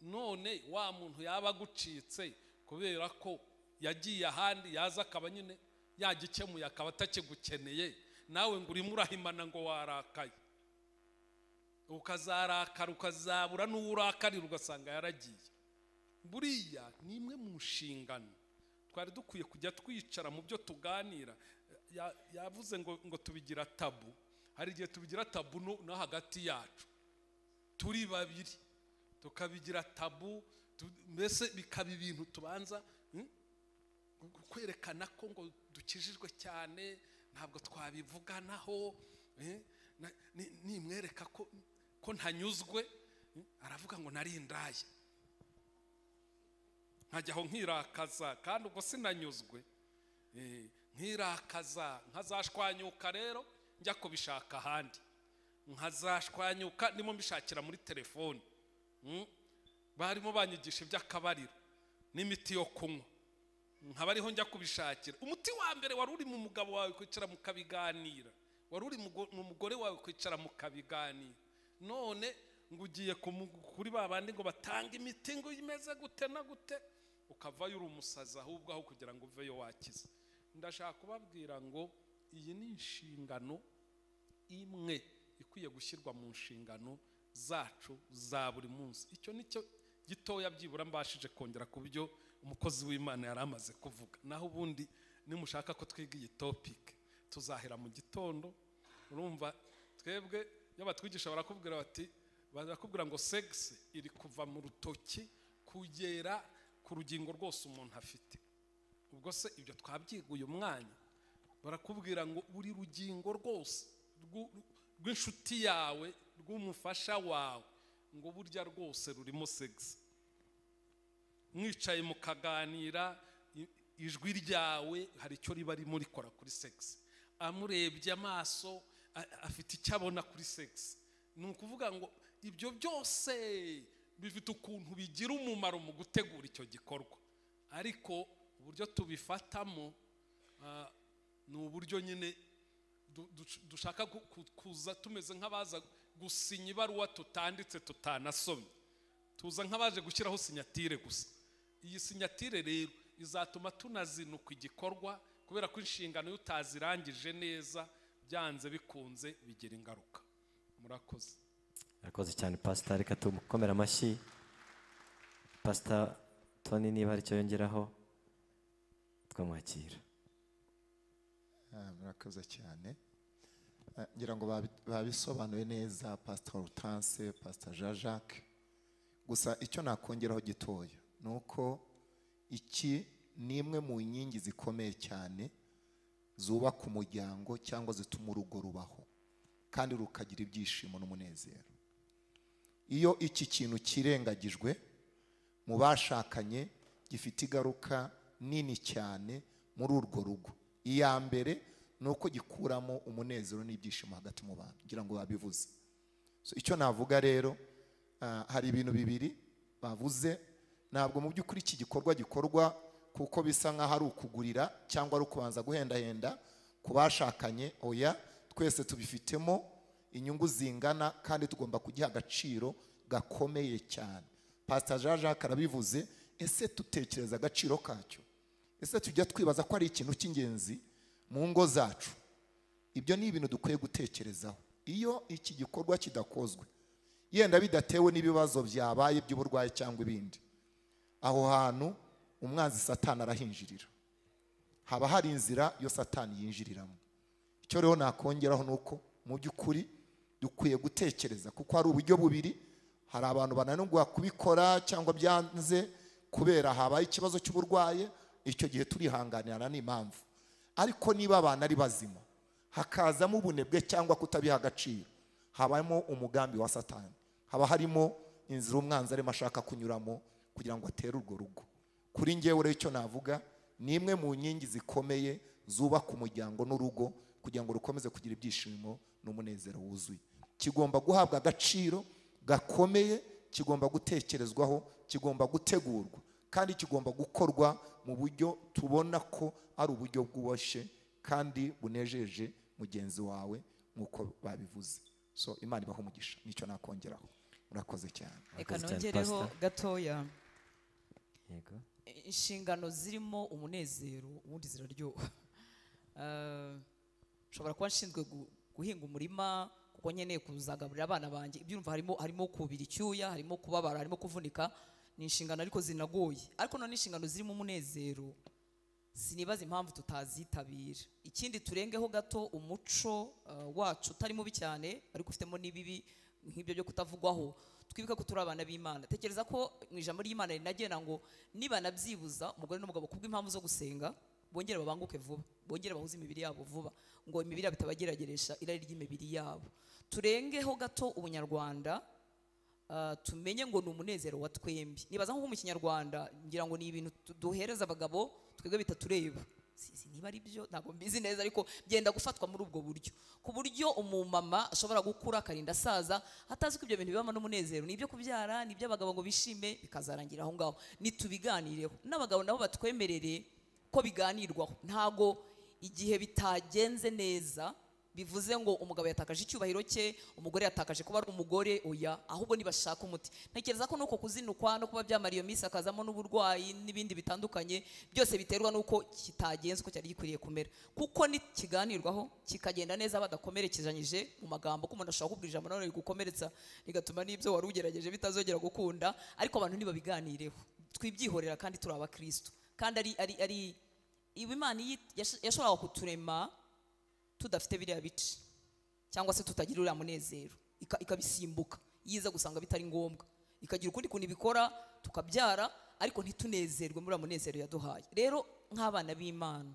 S3: None wa muntu yaba agucitse kubera ko yagiye ahandi, yaza akaba nyine yagikemuye akaba atakigukeneye, nawe ngo urimo urahimana ngo warakaye, ukazarakara ukazabura n'uwo urakarira ugasanga yaragiye. Buriya ni imwe mu nshingano twari dukwiye kujya twicara mu byo tuganira. Yavuze ngo tubigira tabu. Hari igihe tubigira tabu no hagati yacu turi babiri tukabigira tabu, mbese bikaba ibintu tubanza kwerekana ko ngo dukijijwe cyane, ntabwo twabivuganaho. Nimwereka ko ntanyuzwe, aravuga ngo nari indaye, nkajya aho nkirakaza kandi ubwo sinanyuzwe, nkirakaza nkazashwanyuka rero njya kubishaka ahandi, nkazashwanyuka ndimo mbishakira muri telefone. Barimo banyigisha iby'akabariro n'imiti yo kunywa, nkaba ariho njya kubishakira. Umuti wa mbere wari uri mu mugabo wawe kwicara mukabiganira, wari uri mu mugore wawe kwicara mukabiganira. None ngo ugiye kuri ba bandi ngo batanga imiti ngo imeze gute na gute, ukavayo uri umusazi ahubwo aho kugira ngo uveyo wakize. Ndashaka kubabwira ngo iyi ni inshingano imwe ikwiye gushyirwa mu nshingano zacu za buri munsi. Icyo nicyo gitoya byibura mbashije kongera ku byo umukozi w'Imana yari amaze kuvuga. Naho ubundi nimushaka ko twiga iyi topic tuzahera mu gitondo. Urumva twebwe iyo batwigisha barakubwira bati, barakubwira ngo sex iri kuva mu rutoki kugera ku rugingo rwose umuntu afite. Ubwo se ibyo twabyiguye umwanya? Barakubwira ngo buri rugingo rwose rw'inshuti yawe, rw'umufasha wawe, ngo burya rwose rurimo sex. Mwicaye mukaganira, ijwi ryawe hari icyo riba ririmo rikora kuri sex, amurebye amaso afite icyo abona kuri sex. Ni ukuvuga ngo ibyo byose bifite ukuntu bigira umumaro mu gutegura icyo gikorwa, ariko uburyo tubifatamo ni uburyo nyine dushaka kuza tumeze nk'abaza gusinya ibaruwa tutanditse tutanasomye, tuza nk'abaje gushyiraho sinyatire gusa. Iyi sinyatire rero izatuma tunazinuka igikorwa, kubera ko inshingano iyo utazirangije neza byanze bikunze bigira ingaruka. Murakoze.
S1: Murakoze cyane Pastor, reka tumukomere amashyi. Pastor Tony niba hari icyo yongeraho twamwakira.
S2: Murakoze cyane. Ngira ngo babisobanuye neza Pastor Hortense, Pastor Jean Jacques. Gusa icyo nakongeraho gitoya nuko iki ni imwe mu nkingi zikomeye cyane zubaka umuryango cyangwa zituma urugo rubaho kandi rukagira ibyishimo n'umunezero. Iyo iki kintu kirengagijwe mu bashakanye gifite ingaruka nini cyane muri urwo rugo. Iya mbere ni uko gikuramo umunezero n'ibyishimo hagati mu bantu, ngira ngo babivuze. So icyo navuga rero, hari ibintu bibiri bavuze. Ntabwo mu by'ukuri iki gikorwa gikorwa kuko bisa nk'aho ari ukugurira cyangwa ari ukubanza guhendahenda ku bashakanye. Oya, twese tubifitemo inyungu zingana kandi tugomba kugiha agaciro gakomeye cyane. Pastor Jean Jacques arabivuze, ese tutekereza agaciro kacyo? Ese tujya twibaza ko ari ikintu cy'ingenzi mu ngo zacu? Ibyo ni ibintu dukwiye gutekerezaho. Iyo iki gikorwa kidakozwe, yenda bidatewe n'ibibazo byabaye by'uburwayi cyangwa ibindi, aho hantu umwanzi Satani arahinjirira, haba hari inzira yo Satani yinjiriramo. Icyo rero nakongeraho nuko mu by'ukuri dukwiye gutekereza, kuko hari uburyo bubiri. Hari abantu bananirwa kubikora cyangwa byanze kubera habaye ikibazo cy'uburwayi, icyo gihe turihanganirana n'impamvu. Ariko niba abana ari bazima hakazamo ubunebwe cyangwa kutabiha agaciro, habamo umugambi wa Satani, haba harimo inzira umwanzi arimo ashaka kunyuramo kugira ngo atere urwo rugo. Kuri njyewe rero icyo navuga ni imwe mu nkingi zikomeye zubaka umuryango n'urugo kugira ngo rukomeze kugira ibyishimo n'umunezero wuzuye. Kigomba guhabwa agaciro gakomeye, kigomba gutekerezwaho, kigomba gutegurwa, kandi kigomba gukorwa mu buryo tubona ko ari uburyo bwubashye kandi bunejeje mugenzi wawe nk'uko babivuze. So Imana ibahe umugisha, nicyo nakongeraho. Murakoze cyane.
S4: Reka nongereho gatoya.
S1: Yego.
S4: Inshingano zirimo umunezero ubundi ziraryoha. Nshobora kuba nshinzwe guhinga umurima kuko nkeneye kuzagaburira abana banjye, ibyo urumva harimo kubira icyuya, harimo kubabara, harimo kuvunika, ni inshingano ariko zinagoye. Ariko none inshingano zirimo umunezero sinibaza impamvu tutazitabira. Ikindi turengeho gato umuco wacu utari mubi cyane ariko ufitemo n'ibibi nk'ibyo byo kutavugwaho. Twibuke ko turi abana b'Imana. Tekereza ko mu ijambo ry'Imana rinagena ngo niba nabyibuza umugore n'umugabo kubw'impamvu zo gusenga bongere babanguke vuba, bongere bahuze imibiri yabo vuba, ngo imibiri yabo itabagerageresha irari ry'imibiri yabo. Turengeho gato ubunyarwanda, tumenye ngo ni umunezero wa twembi. Nibaza nko mu Kinyarwanda ngira ngo ni ibintu duhereza abagabo twebwe bitatureba. Niba ari byo ntabwo mbizi neza, ariko byenda gufatwa muri ubwo buryo, ku buryo umumama ashobora gukura akarinda asaza atazi ko ibyo bintu bibamo n'umunezero, ni ibyo kubyara, ni iby'abagabo ngo bishime, bikazarangira aho ngaho. Nitubiganireho n'abagabo nabo batwemerere ko biganirwaho. Ntago igihe bitagenze neza bivuze ngo umugabo yatakaje icyubahiro cye, umugore yatakaje kuba ari umugore, oya, ahubwo nibashaka umuti. Ntekereza ko nuko kuzinukwa no kuba byamara iyo minsi akazamo n'uburwayi n'ibindi bitandukanye byose biterwa nuko kitagenze uko cyari gikwiriye kumera. Kuko nikiganirwaho kikagenda neza badakomerekezanyije mu magambo, ko umuntu ashobora kubwira ijambo none rigukomeretsa rigatuma n'ibyo wari ugerageje bitazongera gukunda, ariko abantu nibabiganireho twibyihorera kandi turi abakristo. Kandi ari Imana yashoboraga kuturema tudafite biriya bice cyangwa se tutagira uriya munezero, ikabisimbuka yiza gusanga bitari ngombwa, ikagira ukundi kuntu ibikora tukabyara ariko ntitunezerwe muri uriya munezero yaduhaye. Rero nk'abana b'Imana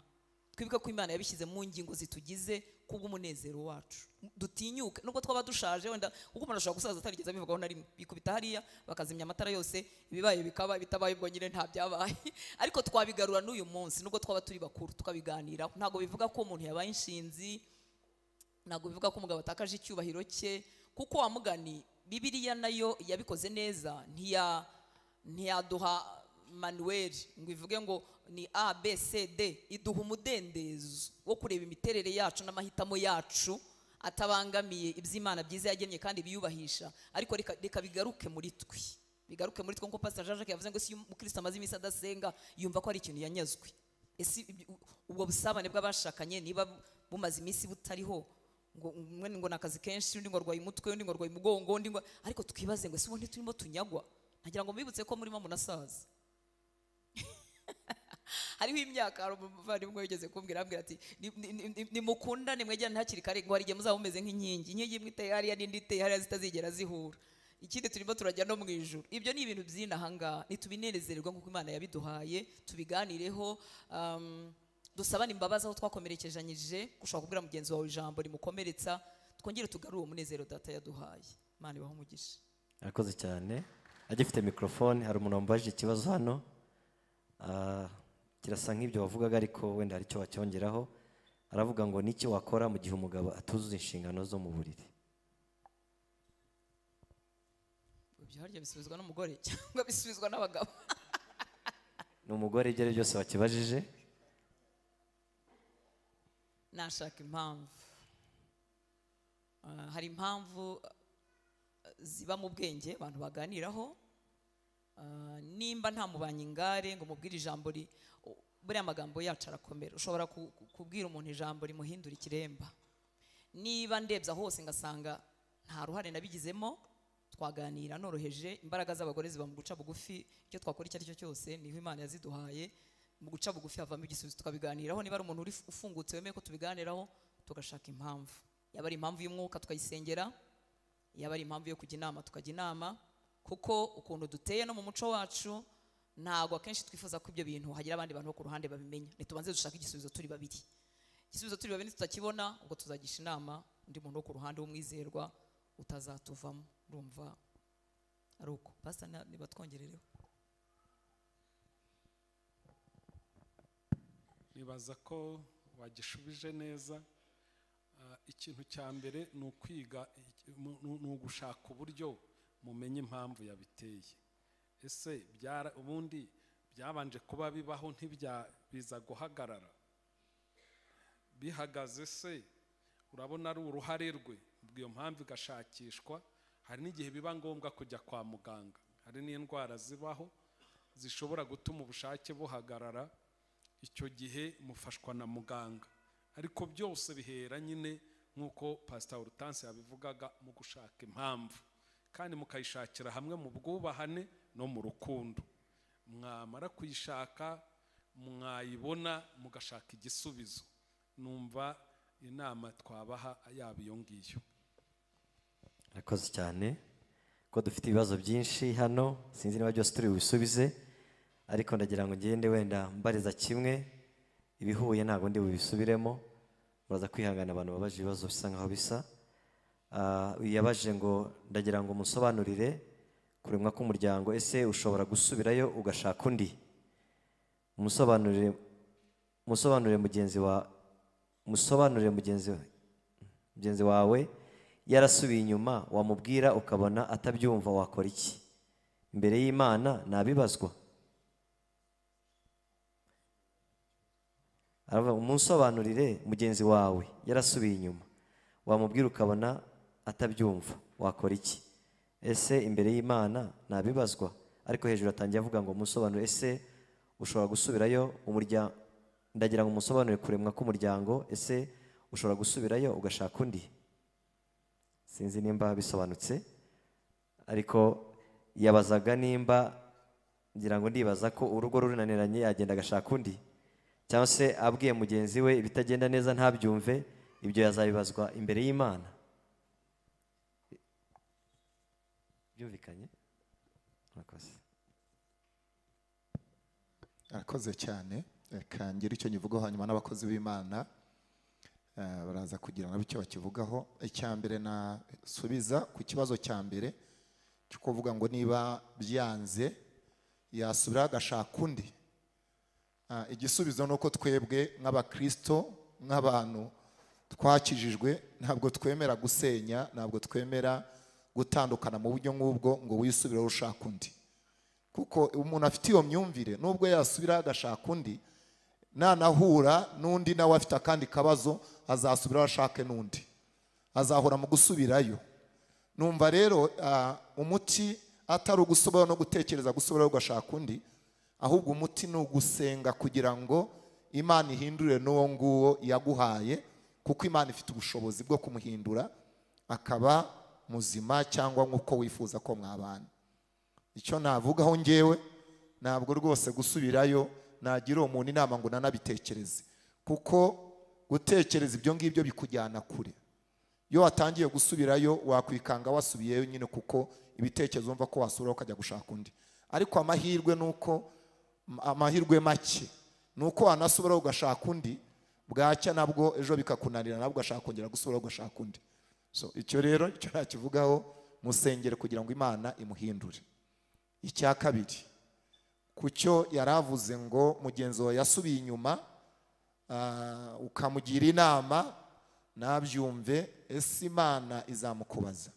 S4: twibuke ko Imana yabishyize mu ngingo zitugize kubw'umunezero wacu. Dutinyuke nubwo twaba dushaje wenda, kuko umuntu ashobora gusaza atarigeze abivugaho na rimwe, bikubita hariya bakazimya amatara yose, ibibaye bikaba, bitabaye ubwo nyine nta byabaye. Ariko twabigarura n'uyu munsi nubwo twaba turi bakuru tukabiganiraho. Ntabwo bivuga ko umuntu yabaye inshinzi, ntabwo bivuga ko umugabo atakaje icyubahiro cye, kuko wa mugani Bibiliya nayo yabikoze neza, ntiyaduha manuel ngo ivuge ngo ni A B C D, iduha umudendezo wo kureba imiterere yacu n'amahitamo yacu atabangamiye iby'Imana byiza yagennye kandi biyubahisha. Ariko reka bigaruke muri twe, bigaruke muri twe nkuko Pastor Jean Jacques yavuze ngo si umukristo amaze iminsi adasenga yumva ko ari ikintu yanyazwe. Ese ubwo busabane bw'abashakanye niba bumaze iminsi butariho, ngo umwe ngo nakazi kenshi, undi ngo arwaye umutwe, undi ngo arwaye umugongo, undi ngo, ariko twibaze ngo ese ubundi turimo tunyagwa? Nagira ngo mbibutse ko murimo munasaza. Hariho imyaka hari umuvandimwe wigeze kumbwira, ambwira ati nimukundane mwegerane hakiri kare ngo hari igihe muzaba mumeze nk'inkingi, inkingi imwe iteye hariya n'indi iteye hariya zitazigera zihura. Ikindi turimo turajya no mu ijuru. Ibyo ni ibintu by'inaha ngaha, nitubinezererwa nk'uko Imana yabiduhaye, tubiganireho, dusabane imbabazi aho twakomerekezanyije, ushobora kubwira mugenzi wawe ijambo rimukomeretsa, twongere tugarure uwo munezero data yaduhaye. Imana ibahe umugisha.
S1: Arakoze cyane. Agifite microphone hari umuntu wambajije ikibazo hano. Kirasa nk'ibyo wavugaga ariko wenda hari icyo wacyongeraho. Aravuga ngo niki wakora mu gihe umugabo atuzuza inshingano zo mu buriri?
S4: Ibyo harya bisubizwa n'umugore cyangwa bisubizwa n'abagabo?
S1: Ni umugore ibyo ari byose wakibajije.
S4: Nashaka impamvu. Hari impamvu ziba mu bwenge abantu baganiraho. Nimba nta mubanye ingare ngo mubwire ijambo buriya amagambo yacu arakomera. Ushobora kubwira umuntu ijambo rimuhindura ikiremba. Niba ndebye hose ngasanga nta ruhare nabigizemo, twaganira noroheje. Imbaraga z'abagore ziba mu guca bugufi, icyo twakora icyo aricyo cyose niho Imana yaziduhaye. Mu guca bugufi havamo igisubizo, tukabiganiraho. Niba ari umuntu uri ufungutse wemeye ko tubiganiraho, tugashaka impamvu. Yaba ari impamvu y'umwuka tukayisengera, yaba ari impamvu yo kujya inama tukajya inama, kuko ukuntu duteye no mu muco wacu ntago akenshi twifuza ko ibyo bintu hagira abandi bantu bo ku ruhande babimenya. Nitubanze dushaka igisubizo turi babiri. Igisubizo turi babiri tutakibona, ubwo tuzagisha inama undi muntu wo ku ruhande w'umwizerwa utazatuvamo. Urumva ari uko. Pastor, niba twongerereho.
S3: Nibaza ko wagishubije neza. Ikintu cya mbere ni ukwiga, ni ugushaka uburyo mumenye impamvu yabiteye. Ese ubundi byabanje kuba bibaho ntibyabiza guhagarara? Bihagaze se urabona ari uruhare rwe, ubwo iyo mpamvu igashakishwa. Hari n'igihe biba ngombwa kujya kwa muganga, hari n'indwara zibaho zishobora gutuma ubushake buhagarara, icyo gihe mufashwa na muganga. Ariko byose bihera nyine nk'uko Pastor Hortense yabivugaga, mu gushaka impamvu, kandi mukayishakira hamwe mu bwubahane no mu rukundo. Mwamara kuyishaka mwayibona, mugashaka igisubizo. Numva inama twabaha yaba iyo ngiyo.
S1: Murakoze cyane ko dufite ibibazo byinshi hano, sinzi niba byose turi bubisubize, ariko ndagira ngo ngende wenda mbariza kimwe, ibihuye ntabwo ndi bubisubiremo, muraza kwihangana abantu babaje ibibazo bisa nkaho bisa. Yabaje ngo ndagira ngo musobanurire kuremwa k'umuryango, ese ushobora gusubirayo ugashaka undi? Musobanurire mugenzi wa musobanurire mugenzi wawe yarasubiye inyuma, wamubwira ukabona atabyumva, wakora iki? Imbere y'Imana nabibazwa. Aravuga umusobanurire mugenzi wawe yarasubiye inyuma, wamubwira ukabona atabyumva, wakora iki? Ese imbere y'Imana nabibazwa? Ariko hejuru atangiye avuga ngo musobanurire, ese ushobora gusubirayo umuryango? Ndagira ngo musobanurire kuremwa k'umuryango, ese ushobora gusubirayo ugashaka undi? Sinzi nimba bisobanutse, ariko yabazaga nimba, ngira ngo ndibaza ko urugo runaniranye yagenda agashaka undi, cyangwa se abwiye mugenzi we ibitagenda neza ntabyumve, ibyo yazabibazwa imbere y'Imana. Byumvikanye? Murakoze.
S2: Arakoze cyane. Reka ngire icyo nyivugaho, hanyuma n'abakozi b'Imana baraza kugira nabo icyo bakivugaho. Icya mbere nasubiza ku kibazo cya mbere cyo kuvuga ngo niba byanze yasubira agashaka undi. Igisubizo ni uko twebwe nk'abakristo, nk'abantu twakijijwe, ntabwo twemera gusenya, ntabwo twemera gutandukana mu buryo nk'ubwo ngo wisubire ushaka undi. Kuko umuntu afite iyo myumvire, nubwo yasubira agashaka undi, nanahura n'undi nawe afite akandi kabazo, azasubira ashake n'undi, azahora mu gusubirayo. Numva rero umuti atari ugusubirayo no gutekereza gusubirayo ugashaka undi, ahubwo umuti ni ugusenga kugira ngo Imana ihindure n'uwo nguwo yaguhaye, kuko Imana ifite ubushobozi bwo kumuhindura akaba muzima cyangwa nk'uko wifuza ko mwabana. Icyo navugaho ngewe, ntabwo rwose gusubirayo nagira uwo muntu inama ngo nanabitekereze, kuko gutekereza ibyo ngibyo bikujyana kure. Iyo watangiye gusubirayo wakwikanga wasubiyeyo nyine, kuko ibitekerezo wumva ko wasubirayo ukajya gushaka undi. Ariko amahirwe nuko, amahirwe make nuko wanasubirayo ugashaka undi, bwacya nabwo ejo bikakunanira, nabwo ugashaka kongera gusubirayo ugashaka undi. So icyo rero icyo nakivugaho, musengere kugira ngo Imana imuhindure. Icya kabiri, ku cyo yaravuze ngo mugenzi wawe yasubiye inyuma, ukamugira inama nabyumve, ese Imana izamukubaza?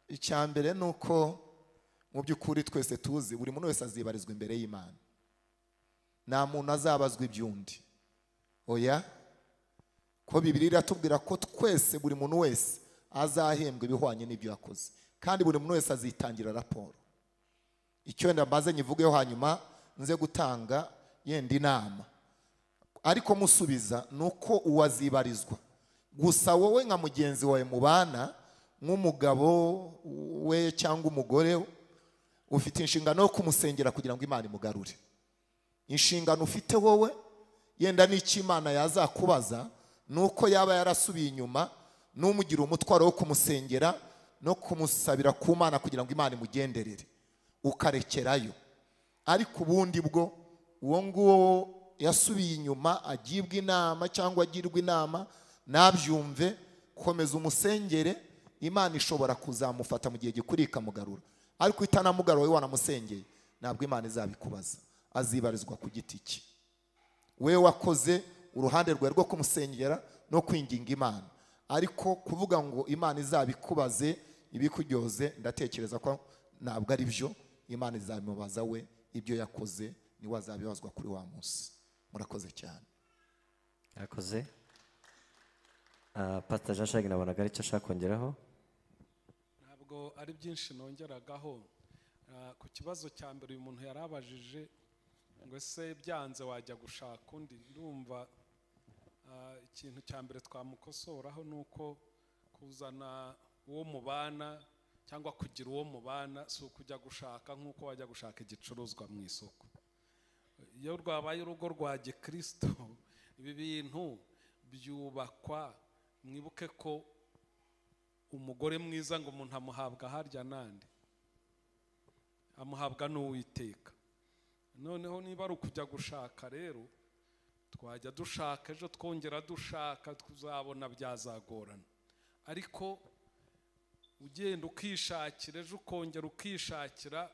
S2: Icya mbere ni uko Mu by'ukuri twese tuzi buri muntu wese azibarizwa imbere y'Imana. Nta muntu azabazwa iby'undi. Oya, ko Bibiliya iratubwira ko twese buri muntu wese azahembwa ibihwanye n'ibyo yakoze, kandi buri muntu wese azitangira raporo. Icyo wenda mbaze nyivugeho hanyuma nze gutanga yenda inama, ariko musubiza nuko uwazibarizwa gusa wowe nka mugenzi wawe mubana, nk'umugabo we cyangwa umugore we, ufite inshingano yo kumusengera kugira ngo Imana imugarure. Inshingano ufite wowe yenda n'icyo Imana yazakubaza nuko yaba yarasubiye inyuma, n'umugira umutwaro wo kumusengera no kumusabira ku Mana kugira ngo Imana imugenderere, ukarekerayo. Ariko ubundi bwo uwo nguwo yasubiye inyuma agibwa inama cyangwa agirwa inama nabyumve, komeza umusengere, Imana ishobora kuzamufata mu gihe gikwiriye ikamugarura. Ariko itanamugarura wowe wanamusengeye, ntabwo Imana izabikubaza, azibarizwa ku giti cye. We wakoze uruhande rwawe rwo kumusengera no kwinginga Imana, ariko kuvuga ngo Imana izabikubaze ibikuryoze, ndatekereza ko ntabwo ari byo. Imana izabimubaza we ibyo yakoze, niwe azabibazwa kuri wa munsi. Murakoze cyane.
S1: Murakoze. Pastor Jean Jacques nabonaga aricyo ashaka kongeraho.
S3: Ntabwo ari byinshi nongeragaho. Ku kibazo cya mbere uyu muntu yarabajije ngo ese byanze wajya gushaka undi, ndumva ikintu cya mbere twamukosoraho nuko kuzana uwo mubana cyangwa kugira uwo mubana si ukujya gushaka nk'uko wajya gushaka igicuruzwa mu isoko. Iyo rwabaye urugo rwa gikristo, ibi bintu byubakwa. Mwibuke ko umugore mwiza ngo umuntu amuhabwa harya nande, amuhabwa n'Uwiteka. Noneho niba ari ukujya gushaka rero, twajya dushaka ejo twongera dushaka, tuzabona byazagorana. Ariko ugenda ukishakira ejo ukongera ukishakira,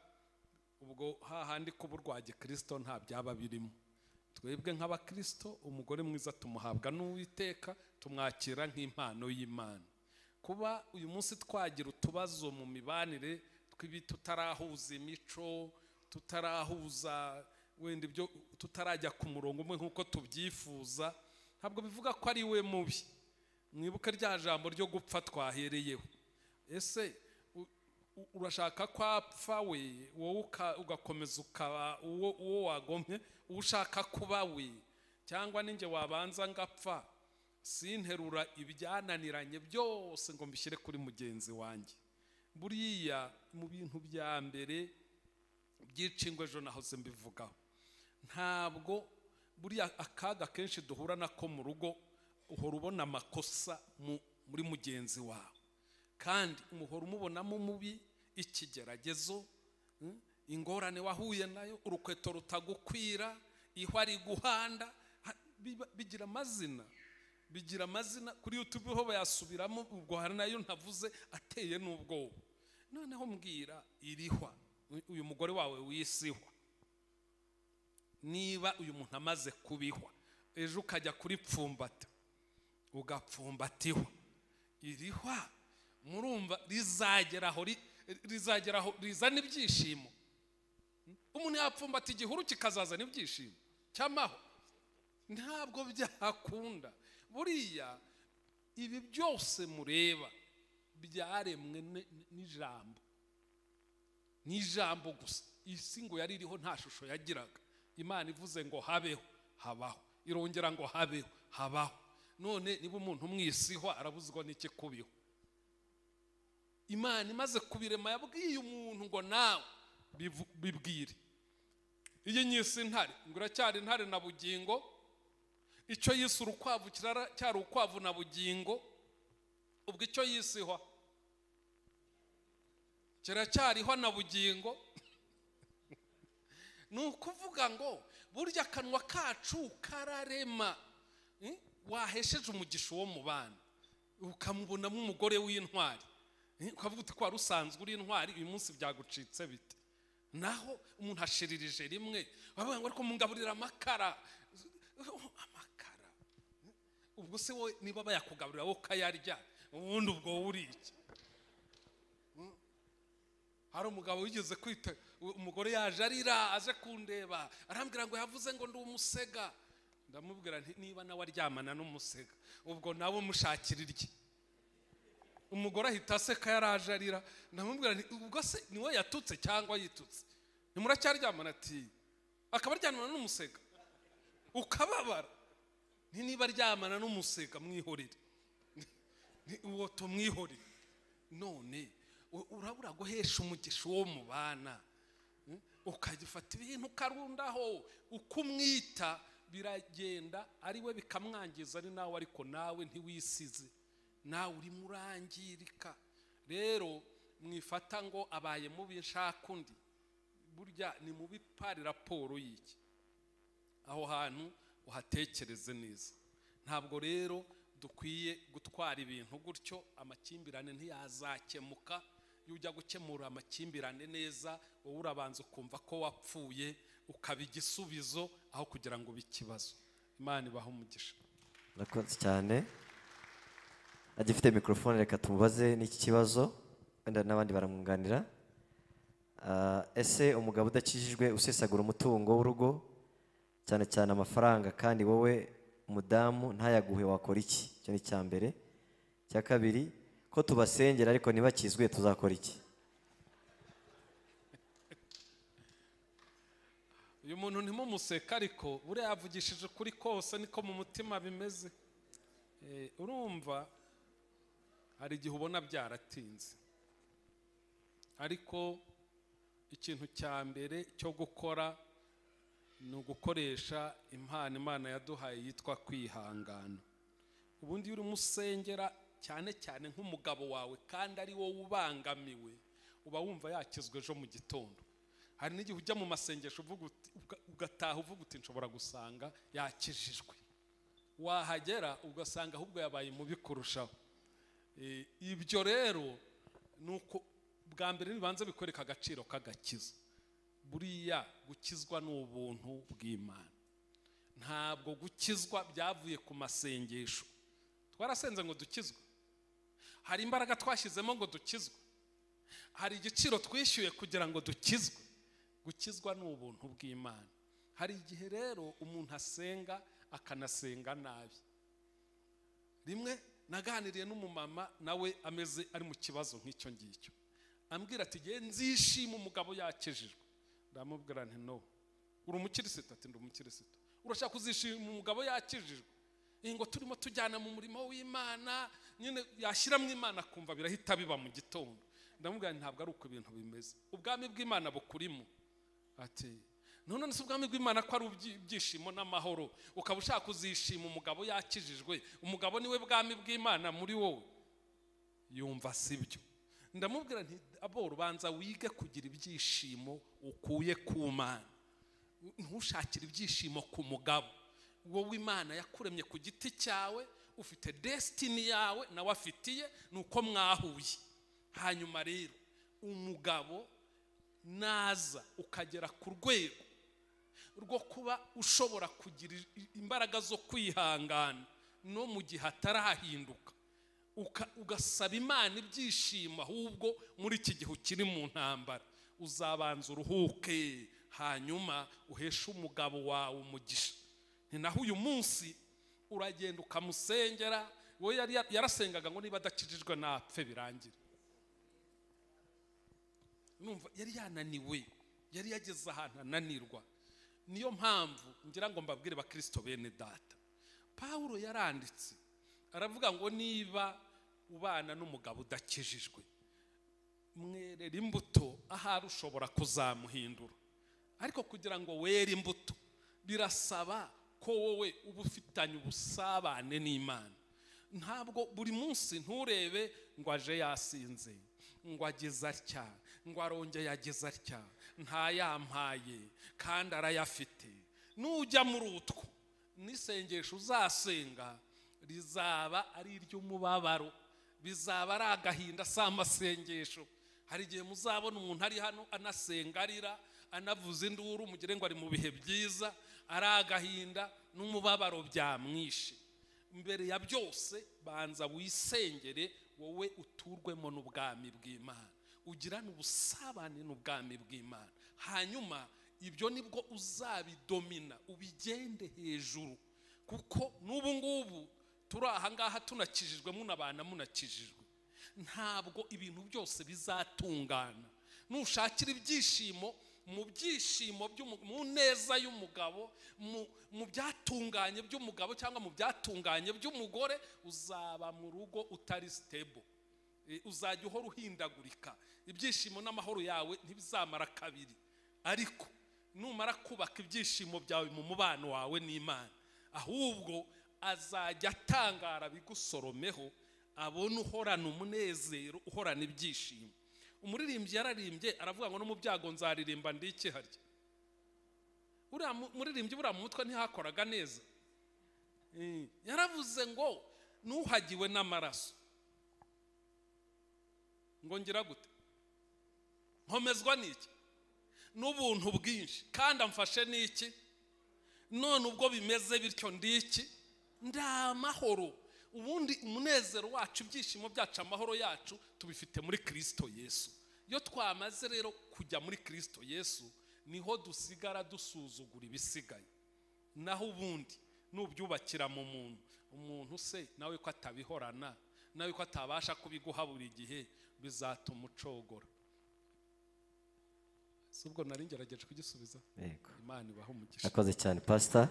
S3: ubwo hahandi kuba urwa gikristo nta byaba birimo. Twebwe nk'abakristo umugore mwiza tumuhabwa n'Uwiteka, tumwakira nk'impano y'Imana. Kuba uyu munsi twagira utubazo mu mibanire twibi, tutarahuza imico, tutarahuza wenda ibyo, tutarajya ku murongo umwe nk'uko tubyifuza, ntabwo bivuga ko ari we mubi. Mwibuke rya jambo ryo gupfa twahereyeho. Ese urashaka ko apfa we, wowe ugakomeza ukaba uwo wagomye, ushaka kuba we, cyangwa ninjye wabanza ngapfa sinterura ibyananiranye byose ngo mbishyire kuri mugenzi wanjye. Buriya mu bintu bya mbere by'icingwe ejo nahoze mbivugaho, ntabwo buriya akaga kenshi duhura nako mu rugo, uhora ubona amakosa muri mugenzi wawe, kandi umuhora umubonamo mubi, ikigeragezo, ingorane wahuye nayo, urukweto rutagukwira, ihwa riguhanda, bigira amazina, bigira amazina. Kuri YouTube ho bayasubiramo, ubwo hari nayo ntavuze ateye n'ubwoba. Noneho mbwira irihwa uyu mugore wawe wisihwa, niba uyu muntu amaze kubihwa, ejo ukajya kuri pfumbata ugapfumbatiwa, irihwa murumva rizageraho rizageraho rizana ibyishimo. Umuntu yapfumbata igihuru kikazazana ibyishimo cyamaho, ntabwo byakunda. Buriya ibi byose mureba byaremwe n'ijambo, n'ijambo gusa. Isi ngo yari iriho nta shusho yagiraga. Imana ivuze ngo habeho, habaho. Irongera ngo habeho, habaho. None niba umuntu umwisihwa arabuzwa n'iki kubiho? Imana imaze kubirema yabwiye umuntu ngo nawe bibwire. Iyi nyisi intare ngo iracyari intare na bugingo, icyo yise urukwavu cyari urukwavu na bugingo, ubwo icyo yisihwa kiracyariho na bugingo. Ni ukuvuga ngo burya akanwa kacu kararema. Wahesheje umugisha wo mu bana, ukamubonamo umugore w'intwari, ukavuga uti kwa rusanzwe uri intwari, uyu munsi byagucitse bite? Naho umuntu ashiririje rimwe bavuga ngo ariko mungaburira amakara, amakara. Ubwo se wowe niba bayakugaburira wowe ukayarya, ubundi ubwo wowe uri iki? Hari umugabo wigeze kwita umugore yaje arira aje kundeba, arambwira ngo yavuze ngo ndi umusega. Ndamubwira nti niba nawe aryamana n'umusega ubwo nawe mushakira irye. Umugore ahita aseka, yaraje arira. Ndamubwira nti ubwo se niwe yatutse cyangwa yitutse? Ntimuracyaryamana? Ati akaba aryamana n'umusega ukababara. Nti niba aryamana n'umusega mwihorere, uwo tumwihorere. None urabura guhesha umugisha uwo mubana, ukagifata ibintu ukarundaho, uko umwita biragenda ari we bikamwangiza, ari nawe, ariko nawe ntiwisize, nawe urimo urangirika. Rero mwifata ngo abaye mubi nshaka undi, burya ni mubi pari raporo y'iki. Aho hantu uhatekereze neza. Ntabwo rero dukwiye gutwara ibintu gutyo, amakimbirane ntiyazakemuka. Iyo ujya gukemura amakimbirane neza, wowe urabanza ukumva ko wapfuye, ukaba igisubizo aho kugira ngo ube ikibazo. Imana ibahe umugisha.
S1: Murakoze cyane. Agifite mikrofone, reka tumubaze n'iki kibazo, wenda n'abandi baramwunganira. Ese umugabo udakijijwe usesagura umutungo w'urugo cyane cyane amafaranga, kandi wowe umudamu ntayaguhe, wakora iki? Icyo ni icya mbere. Icya kabiri, ko tubasengera ariko ntibakizwe, tuzakora iki?
S3: Uyu muntu ntimumuseka, ariko buriya yavugishije ukuri kose, niko mu mutima bimeze. Urumva hari igihe ubona byaratinze, ariko ikintu cya mbere cyo gukora ni ugukoresha impano Imana yaduhaye yitwa kwihangana. Ubundi iyo urimo usengera cyane cyane nk'umugabo wawe kandi ari wowe ubangamiwe, uba wumva yakizwe ejo mu gitondo. Hari n'igihe ujya mu masengesho ugataha uvuga uti nshobora gusanga yakijijwe, wahagera ugasanga ahubwo yabaye mubi kurushaho. Ibyo rero ni uko bwa mbere bibanza bikwereka agaciro k'agakiza. Buriya gukizwa ni ubuntu bw'Imana, ntabwo gukizwa byavuye ku masengesho. Twarasenze ngo dukizwe, hari imbaraga twashyizemo ngo dukizwe, hari igiciro twishyuye kugira ngo dukizwe. Gukizwa ni ubuntu bw'Imana. Hari igihe rero umuntu asenga akanasenga nabi. Rimwe naganiriye n'umumama nawe ameze ari mu kibazo nk'icyo ngicyo, ambwira ati ngiye nzishima umugabo yakijijwe. Ndamubwira nti no, uri umukirisitu? Ati ndi umukirisitu. Urashaka kuzishima umugabo yakijijwe? Ngo turimo tujyana mu murimo w'Imana, nyine yashyiramo Imana akumva birahita biba mu gitondo. Ndamubwira nti ntabwo ari uko ibintu bimeze, ubwami bw'Imana bukurimo. Ati none se ubwami bw'Imana ko ari ibyishimo n'amahoro, ukaba ushaka kuzishima umugabo yakijijwe? Umugabo niwe bwami bw'Imana muri wowe? Yumva sibyo. Ndamubwira nti abo ubanza wige kugira ibyishimo ukuye ku Mana, ntushakire ibyishimo ku mugabo. Wowe Imana yakuremye ku giti cyawe, ufite destiny yawe nawe afitiye, nuko mwahuye. Hanyuma rero umugabo naza ukagera ku rwego rwo kuba ushobora kugira imbaraga zo kwihangana no mu gihe atarahinduka, ugasaba Imana ibyishimo ahubwo muri iki gihe ukiri mu ntambara, uzabanza uruhuke, hanyuma uheshe umugabo wawe umugisha. Ni naho uyu munsi uragenda ukamusengera. We yarasengaga ngo niba adakijijwe napfe birangire. Numva yari yananiwe, yari yageze ahantu ananirwa. Niyo mpamvu ngira ngo mbabwire bakristo bene data, Paulo yaranditse aravuga ngo niba ubana n'umugabo udakijijwe, mwerera imbuto ahari ushobora kuzamuhindura. Ariko kugira ngo were imbuto birasaba ko wowe uba ufitanye ubusabane n'Imana. Ntabwo buri munsi nturebe ngo aje yasinze, ngo ageze atya, ngo arongeye ageze atya, ntayampaye kandi arayafite. Nujya muri utwo n'isengesho uzasenga rizaba ari iry'umubabaro, bizaba ari agahinda, si amasengesho. Hari igihe muzabona umuntu ari hano anasenga arira, anavuza induru, mugire ngo ari mu bihe byiza, ari agahinda n'umubabaro byamwishe. Mbere ya byose banza wisengere wowe uturwemo n'ubwami bw'Imana, Ugirane ubusabane n'ubwami bw'Imana. Hanyuma ibyo nibwo uzabidomina, ubigende hejuru, kuko n'ubu ngubu turi aha ngaha tunakijijwe, munabana munakijijwe, ntabwo ibintu byose bizatungana. Nushakira ibyishimo mu byishimo mu neza y'umugabo, mu byatunganye by'umugabo cyangwa mu byatunganye by'umugore, uzaba mu rugo utari stable, uzajya uhora uhindagurika, ibyishimo n'amahoro yawe ntibizamara kabiri. Ariko numara kubaka ibyishimo byawe mu mubano wawe n'Imana, ahubwo azajya atangara bigusoromeho, abone uhorana umunezero, uhorana ibyishimo. Umuririmbyi yararimbye aravuga ngo no mu byago nzaririmba ndiki harya. Uriya muririmbyi buriya mu mutwe ntihakoraga neza. Yaravuze ngo nuhagiwe n'amaraso, ngo ngira gute, nkomezwa n'iki? N'ubuntu bwinshi, kandi amfashe n'iki? None ubwo bimeze bityo ndiki? Ndamahoro. Ubundi umunezero wacu, ibyishimo byacu, amahoro yacu tubifite muri Kristo Yesu. Iyo twamaze rero kujya muri Kristo Yesu, niho dusigara dusuzugura ibisigaye. Naho ubundi nubyubakira mu muntu, umuntu se nawe ko atabihorana, nawe ko atabasha kubiguha buri gihe, bizatuma ucogora. Ubwo nari ngerageje kugisubiza. Imana ibahe umugisha.
S1: Akoze cyane Pastor.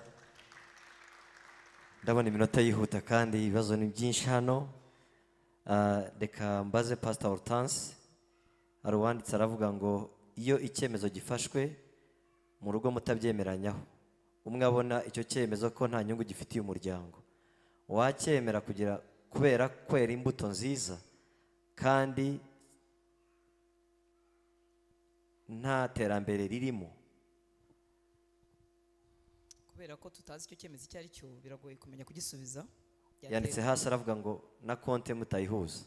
S1: Ndabona iminota yihuta kandi ibibazo ni byinshi hano. Reka mbaze Pastor Hortense. Hari uwanditse aravuga ngo iyo icyemezo gifashwe mu rugo mutabyemeranyaho, umwe abona icyo cyemezo ko nta nyungu gifitiye umuryango, wacyemera kugira kubera kwera imbuto nziza kandi nta terambere ririmo.
S4: Kubera ko tutazi icyo cyemezo icyo ari cyo, biragoye kumenya kugisubiza.
S1: Yanditse hasi aravuga ngo na konte mutayihuza.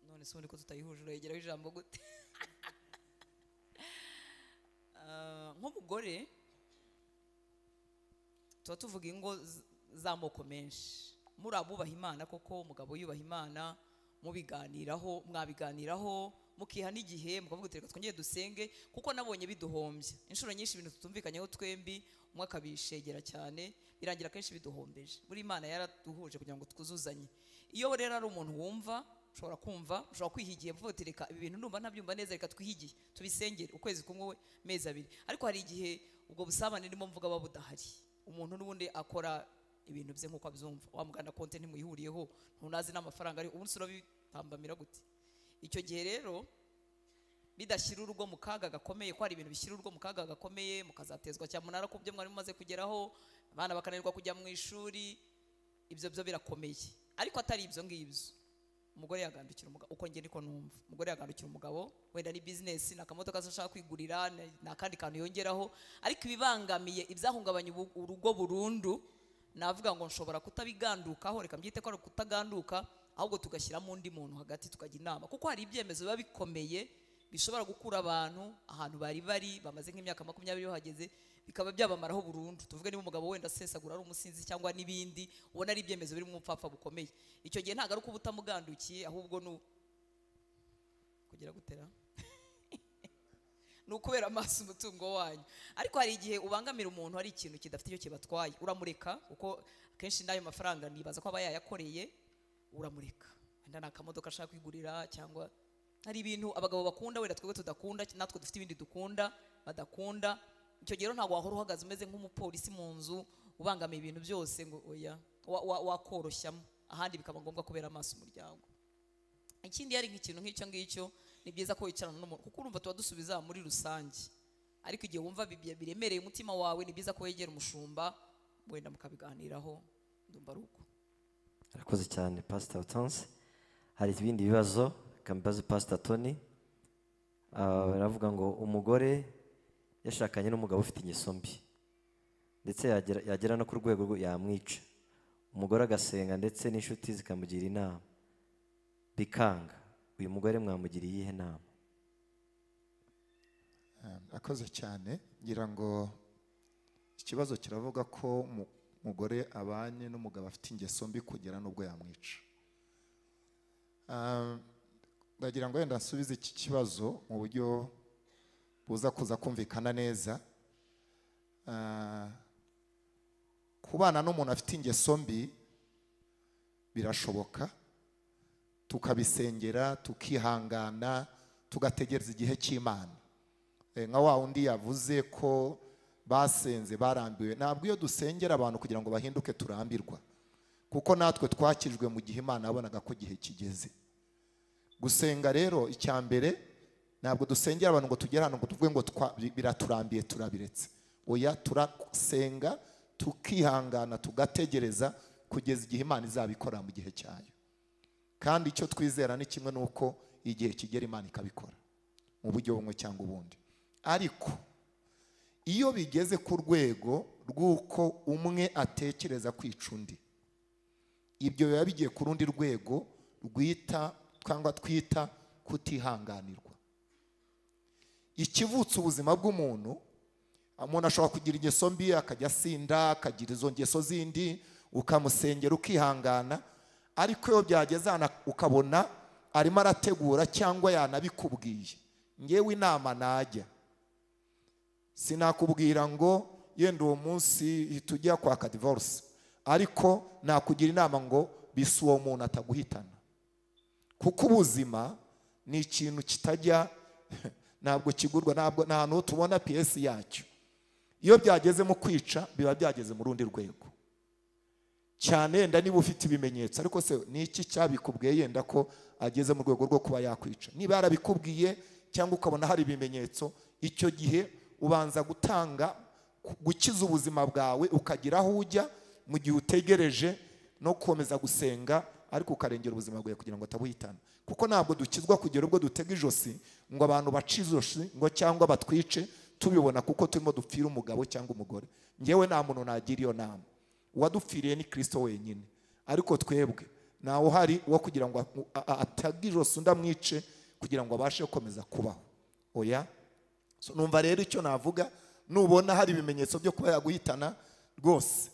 S4: None se ubundi ko tutayihuje urayigeraho ijambo gute? Nk'umugore tuba tuvuga ingo z'amoko menshi. Muri abubaha Imana koko, umugabo yubaha Imana, mubiganiraho, mwabiganiraho, mukiha n'igihe, mukavuga uti reka twongere dusenge, kuko nabonye biduhombye inshuro nyinshi ibintu tutumvikanyeho twembi, umwe akabishegera cyane, birangira kenshi biduhombeje. Buri Imana yaraduhuje kugira ngo twuzuzanye. Iyo rero ari umuntu wumva, ushobora kumva, ushobora kwihigiye uvuga uti reka ibi bintu ndumva ntabyumva neza, reka twihigiye tubisengere ukwezi kumwe, mezi abiri. Ariko hari igihe ubwo busabane ndimo mvuga buba budahari, umuntu n'ubundi akora ibintu bye nk'uko abyumva, wamugana konte ntimuyihuriyeho, ntunazi n'amafaranga ari ubundi urabitambamira gute? Icyo gihe rero bidashyira urugo mu kaga gakomeye, ko hari ibintu bishyira urugo mu kaga gakomeye, mukazatezwa cyamunara ku byo mwari mumaze kugeraho, abana bakananirwa kujya mu ishuri, ibyo byo birakomeye. Ariko atari ibyo ngibyo, umugore yagandukira umugabo, uko nge niko numva, umugore yagandukira umugabo, wenda ni business, nakamodoka ashaka kwigurira, nakandi kantu yongeraho, ariko ibibangamiye ibyahungabanya urugo burundu, navuga ngo nshobora kutabigandukaho, reka mbyite ko ari kutaganduka, ahubwo tugashyiramo undi muntu hagati tukajya inama, kuko hari ibyemezo biba bikomeye bishobora gukura abantu ahantu bari bari bamaze nk'imyaka 20 bahageze, bikaba byabamaraho burundu. Tuvuge niba umugabo wenda asesagura ari umusinzi cyangwa n'ibindi, ubona ari ibyemezo biri mu mupfapfa bukomeye. Icyo gihe ntabwo ari uko utamugandukiye, ahubwo ni kugira gutera ni ukubera amaso umutungo wanyu. Ariko hari igihe ubangamira umuntu hari ikintu kidafite icyo kibatwaye, uramureka, kuko akenshi n'ayo mafaranga nibaza ko aba yayakoreye, uramureka. Wenda ni akamodoka ashaka kwigurira, cyangwa hari ibintu abagabo bakunda wenda twebwe tudakunda, natwe dufite ibindi dukunda badakunda. Icyo gihe ntabwo wahora uhagaze umeze nk'umupolisi mu nzu ubangamiye ibintu byose ngo oya, wakoroshyamo, ahandi bikaba ngombwa kubera amaso umuryango. Ikindi yari nk'ikintu nk'icyo ngicyo, ni byiza ko wicarana n'umuntu, kuko urumva tuba dusubiza muri rusange, ariko igihe wumva biremereye umutima wawe, ni byiza ko wegera umushumba wenda mukabiganiraho. Ndumva ari uko.
S1: Arakoze cyane Pastor Hortense. Hari ibindi bibazo kambaze Pastor Tony. Baravuga ngo umugore yashakanye n'umugabo ufite ingeso mbi, ndetse yagera no ku rwego yamwica, umugore agasenga ndetse n'inshuti zikamugira inama bikanga, uyu mugore mwamugiriye iyihe nama?
S2: Akoze cyane. Ngira ngo ikibazo kiravuga ko umugore abanye n'umugabo afite ingeso mbi kugera n'ubwo yamwica. Ndagira ngo wenda nsubize iki kibazo mu buryo buza kuza kumvikana neza. Kubana n'umuntu afite ingeso mbi birashoboka, tukabisengera, tukihangana, tugategereza igihe cy'Imana. Nka wa wundi yavuze ko basenze barambiwe. Ntabwo iyo dusengera abantu kugira ngo bahinduke turambirwa, kuko natwe twakijwe mu gihe Imana yabonaga ko igihe kigeze. Gusenga rero, icya mbere, ntabwo dusengera abantu ngo tugere hano ngo tuvuge ngo biraturambiye turabiretse. Oya, turasenga tukihangana, tugategereza kugeza igihe Imana izabikora mu gihe cyayo. Kandi icyo twizera ni kimwe, nuko igihe kigera Imana ikabikora mu buryo bumwe cyangwa ubundi. Ariko iyo bigeze ku rwego rw'uko umwe atekereza kwica undi, ibyo biba bigiye ku rundi rwego rwita cyangwa twita kutihanganirwa. Ikivutsa ubuzima bw'umuntu, umuntu ashobora kugira ingeso mbi, akajya asinda, akagira izo ngeso zindi, ukamusengera ukihangana. Ariko iyo byageze ahantu ukabona arimo arategura cyangwa yanabikubwiye, ngewe inama najya, sinakubwira ngo yenda uwo munsi tujya kwaka divorce, ariko nakugira inama ngo bisa uwo muntu ataguhitana, kuko ubuzima ni ikintu kitajya, ntabwo kigurwa, ntabwo nta hantu tubona pièce yacyo. Iyo byageze mu kwica biba byageze mu rundi rwego cyane. Yenda niba ufite ibimenyetso, ariko se ni iki cyabikubwiye yenda ko ageze mu rwego rwo kuba yakwica? Niba yarabikubwiye cyangwa ukabona hari ibimenyetso, icyo gihe ubanza gutanga gukiza ubuzima bwawe, ukagira aho ujya mu gihe utegereje no gukomeza gusenga, ariko ukarengera ubuzima bwawe kugira ngo atabuhitana. Kuko ntabwo dukizwa kugera ubwo dutega ijosi ngo abantu bace ijosi ngo cyangwa batwice tubibona kuko turimo dupfira umugabo cyangwa umugore. Ngewe nta muntu nagira iyo nama, uwadupfiriye ni Kristo wenyine. Ariko twebwe ntawe uhari wo kugira ngo atage ijosi undi amwice kugira ngo abashe gukomeza kubaho. Oya. So, numva rero icyo navuga, nubona hari ibimenyetso byo kuba yaguhitana rwose,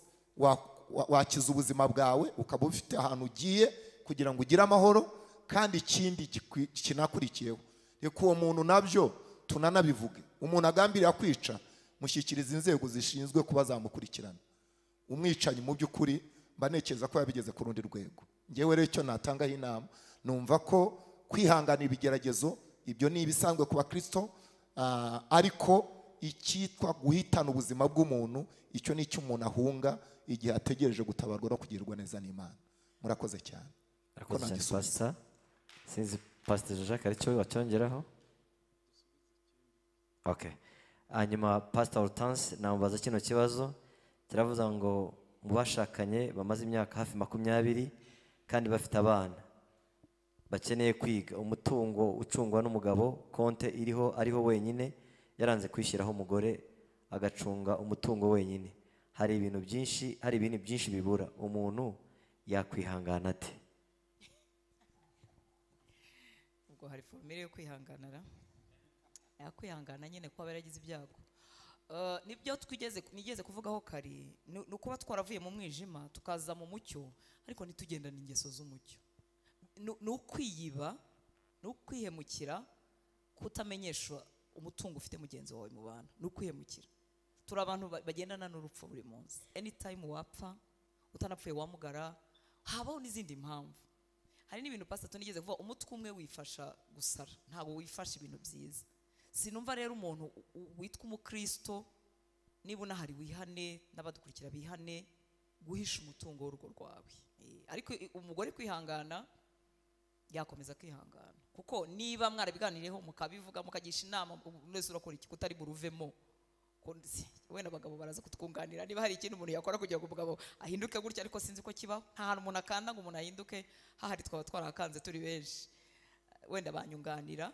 S2: wakiza ubuzima bwawe, ukaba ufite ahantu ugiye kugira ngo ugire amahoro. Kandi ikindi kinakurikiyeho, reka uwo muntu nabyo tunanabivuge, umuntu agambirira kwica mushyikiriza inzego zishinzwe kuba zamukurikirana. Umwicanyi mu by'ukuri mba ntekereza ko yabigeze ku rundi rwego. Ngewe rero icyo natangaho inama, numva ko kwihangana ibigeragezo ibyo ni ibisanzwe ku bakristo, ariko icyitwa guhitana ubuzima bw'umuntu, icyo ni icyo umuntu ahunga igihe ategereje gutabarwa no kugirirwa neza n'Imana. Murakoze cyane.
S1: Murakoze cyane, Pastor. Sinzi Pastor Jacques aricyo wacyongeraho. Okay. Hanyuma Pastor Hortense namubaza kino kibazo kiravuza ngo mu bashakanye bamaze imyaka hafi 20 kandi bafite abana bakeneye kwiga, umutungo ucungwa n'umugabo, konte iriho ariho wenyine, yaranze kwishyiraho umugore agacunga umutungo wenyine, hari ibintu byinshi, hari ibintu byinshi bibura, umuntu yakwihangana ate?
S4: Ubwo hari formule yo kwihanganara, yakwihangana nyine kuba yaragize ibyago. Nibyo twigeze nigeze kuvugaho kare, ni ukuba twaravuye mu mwijima tukaza mu mucyo, ariko ntitugendane ingeso z'umucyo. Ni ukwiyiba, ni ukwihemukira, kutamenyesha umutungo ufite mugenzi wawe mu bana, ni ukwihemukira. Turi abantu bagendana n'urupfu buri munsi, anytime wapfa, utanapfuye wamugara, habaho n'izindi mpamvu. Hari n'ibintu Pastor tunigeze kuvuga, umutwe umwe wifasha gusara, ntabwo wifasha ibintu byiza. Sinumva rero umuntu witwa umukristo, niba unahari wihane, n'abadukurikira bihane, guhisha umutungo w'urugo rwawe. Ariko umugore kwihangana, yakomeza kwihangana, kuko niba mwarabiganiriyeho mukabivuga mukagisha inama, mwese urakora iki kutari buruvemo? Wenda abagabo baraza kutwunganira niba hari ikintu umuntu yakora kugira ngo umugabo ahinduke gutya, ariko sinzi ko kibaho. Nta hantu umuntu akanda ngo umuntu ahinduke, hahari twaba twarahakanze turi benshi, wenda banyunganira.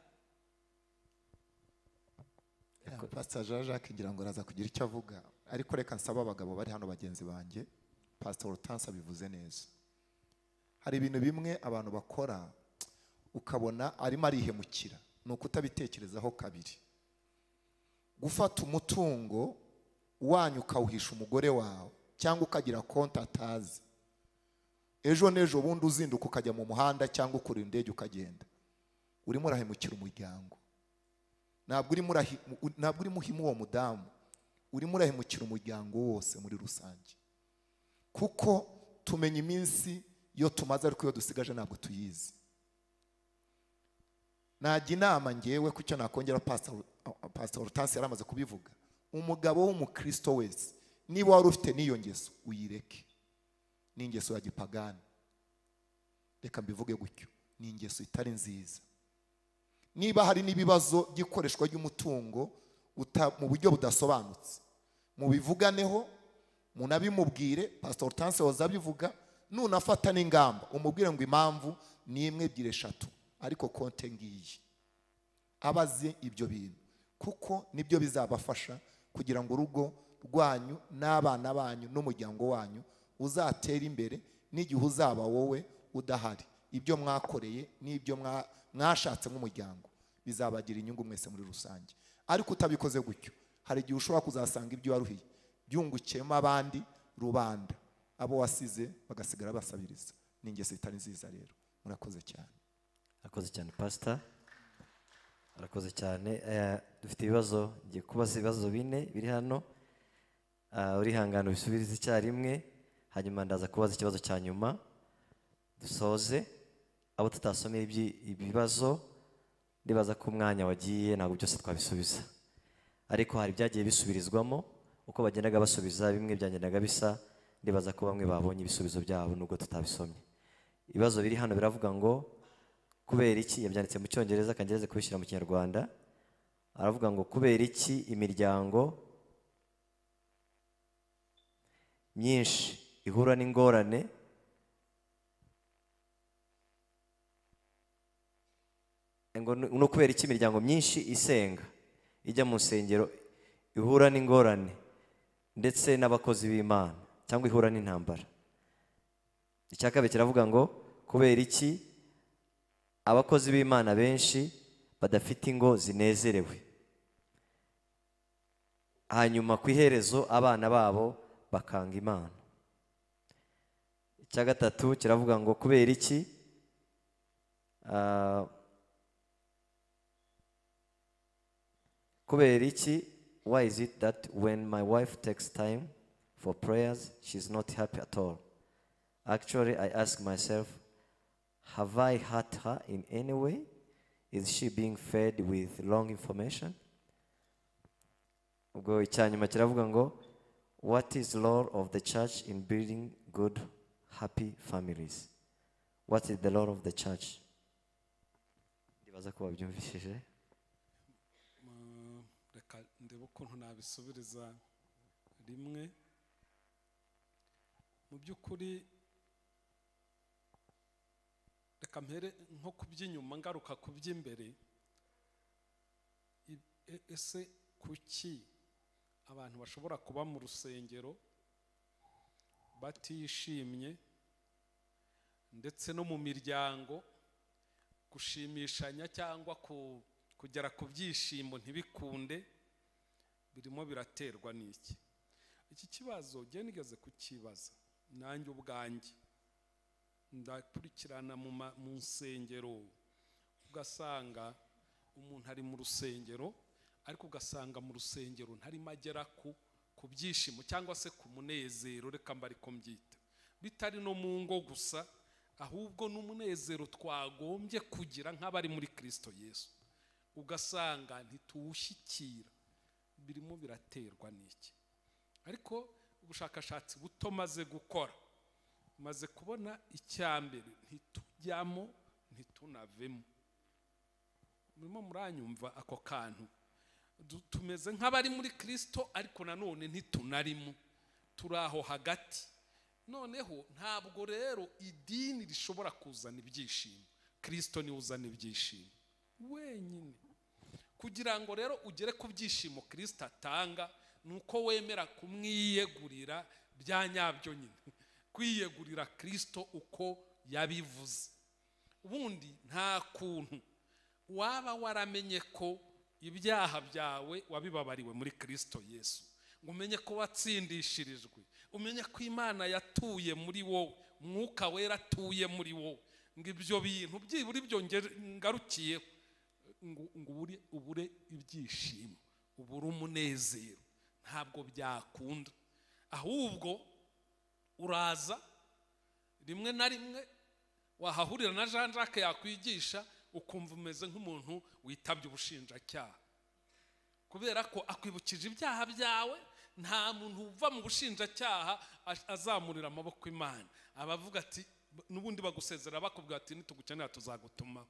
S2: Pastor Jean Jacques ngira ngo araza kugira icyo avuga, ariko reka nsaba abagabo bari hano bagenzi banjye. Pastor Hortense abivuze neza. Hari ibintu bimwe abantu bakora ukabona arimo arihemukira, ni ukutabitekerezaho kabiri. Gufata umutungo wanyu ukawuhisha umugore wawe, cyangwa ukagira konti atazi, ejo n'ejo bundi uzinduka ukajya mu muhanda cyangwa ukura indege ukagenda, Urimo urahemukira umuryango. Ntabwo urimo uhima uwo mudamu, urimo urahemukira umuryango wose muri rusange. Kuko tumenya iminsi iyo tumaze, ariko iyo dusigaje ntabwo tuyizi. Najya inama ngewe ku cyo nakongera, Pastor Hortense yaramaze kubivuga. Umugabo w'umukristo wese, niba wari ufite n'iyo ngeso, uyireke. Ni ingeso ya gipagani, reka mbivuge gutyo, ni ingeso itari nziza. Niba hari n'ibibazo by'ikoreshwa ry'umutungo mu buryo budasobanutse, mubivuganeho, munabimubwire. Pastor Hortense wazabivuga, nunafata n'ingamba umubwire ngo impamvu ni imwe, ebyiri, eshatu, ariko konte ngiyi. Abaze ibyo bintu, kuko nibyo bizabafasha kugira ngo urugo rwanyu n'abana banyu n'umuryango wanyu uzatere imbere n'igihe uzaba wowe udahari. Ibyo mwakoreye n'ibyo mwashatse nk'umuryango bizabagira inyungu mwese muri rusange. Ariko utabikoze gutyo, hari igihe ushobora kuzasanga ibyo waruhiye byungukiyemo abandi rubanda, abo wasize bagasigara basabiriza. Ni ingeso itari nziza rero. Murakoze cyane.
S1: Arakoze cyane Pastor, arakoze cyane. Dufite ibibazo, ngiye kubaza ibibazo 4 biri hano. Urihangana ubisubirize icyarimwe, hanyuma ndaza kubaza ikibazo cya nyuma dusoze. Abo tutasomeye ibibazo, ndibaza ko umwanya wagiye ntabwo byose twabisubiza, ariko hari ibyagiye bisubirizwamo uko bagendaga basubiza, bimwe byagendaga bisa. Ndibaza ko bamwe babonye ibisubizo byabo nubwo tutabisomye. Ibibazo biri hano biravuga ngo kubera iki, yabyanditse mu Cyongereza kangereze kubishyira mu Kinyarwanda. Aravuga ngo kubera iki imiryango myinshi ihura n'ingorane ngo no kubera iki imiryango myinshi isenga ijya mu nsengero ihura n'ingorane ndetse n'abakozi b'Imana, cyangwa ihura n'intambara. Icya kabiri kiravuga ngo kubera iki abakozi b'Imana benshi badafite ingo zinezerewe, hanyuma ku iherezo abana babo bakanga Imana. Icya gatatu kiravuga ngo kubera iki why is it that when my wife takes time for prayers she's not happy at all? Actually, I ask myself, have I hurt her in any way? Is she being fed with wrong information? Ubwo icyanyuma kiravuga ngo what is the role of the church in building good, happy families? What is the role of the church? Ndibaza ko babyumvishije.
S3: Reka ndebe ukuntu nabisubiriza rimwe. Mu by'ukuri reka mpere nko kuby'inyuma ngaruka kuby'imbere. Ese kuki abantu bashobora kuba mu rusengero batishimye, ndetse no mu miryango gushimishanya cyangwa kugera ku byishimo ntibikunde, birimo biraterwa n'iki? Iki kibazo njye nigeze kukibaza nanjye ubwanjye, ndakurikirana mu nsengero, ugasanga umuntu ari mu rusengero ariko ugasanga mu rusengero ntarimo agera ku byishimo cyangwa se ku munezero, reka mba ariko mbyita, bitari no mu ngo gusa, ahubwo n'umunezero twagombye kugira nk'abari muri Kristo Yesu, ugasanga ntituwushyikira. Birimo biraterwa n'iki? Ariko ubushakashatsi buto maze gukora, maze kubona icya mbere, ntitujyamo ntitunavemo. Murimo muranyumva ako kantu? Tumeze nk'abari muri Kristo ariko nanone ntitunarimo, turi aho hagati. Noneho ntabwo rero idini rishobora kuzana ibyishimo, Kristo niwe uzana ibyishimo wenyine. Kugira ngo rero ugere ku byishimo Kristo atanga, nuko wemera kumwiyegurira bya nyabyo nyine, kwiyegurira Kristo uko yabivuze. Ubundi nta kuntu waba waramenye ko ibyaha byawe wabibabariwe muri Kristo Yesu, ngo umenye ko watsindishirijwe, umenye ko Imana yatuye muri wowe, Mwuka Wera atuye muri wowe, ngo ibyo bintu byibura ibyo ngarukiyeho ngo ubure ibyishimo, ubure umunezero, ntabwo byakunda. Ahubwo uraza rimwe na rimwe wahahurira na Jean Jacques yakwigisha ukumva umeze nk'umuntu witabye ubushinjacyaha, kubera ko akwibukije ibyaha byawe. Nta muntu uva mu bushinjacyaha azamurira amaboko Imana, abavuga ati n'ubundi bagusezera bakubwira ati nitugukenera tuzagutuma.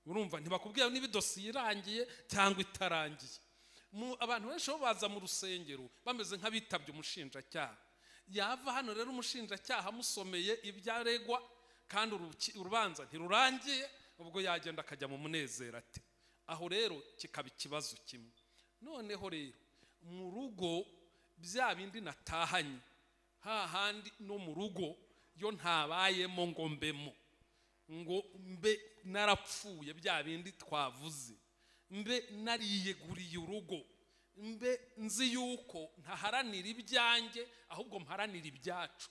S3: Urumva ntibakubwira niba idosiye irangiye cyangwa itarangiye. Abantu benshi bo baza mu rusengero bameze nk'abitabye umushinjacyaha. Yava hano rero umushinjacyaha amusomeye ibyo aregwa kandi urubanza ntirurangiye, ubwo yagenda akajya mu munezero ate? Aho rero kikaba ikibazo kimwe. Noneho rero mu rugo bya bindi natahanye hahandi no mu rugo yo ntabayemo ngo mbemo, ngo mbe narapfuye bya bindi twavuze, mbe nariyeguriye urugo, mbe nzi yuko ntaharanira ibyanjye ahubwo mparanira ibyacu.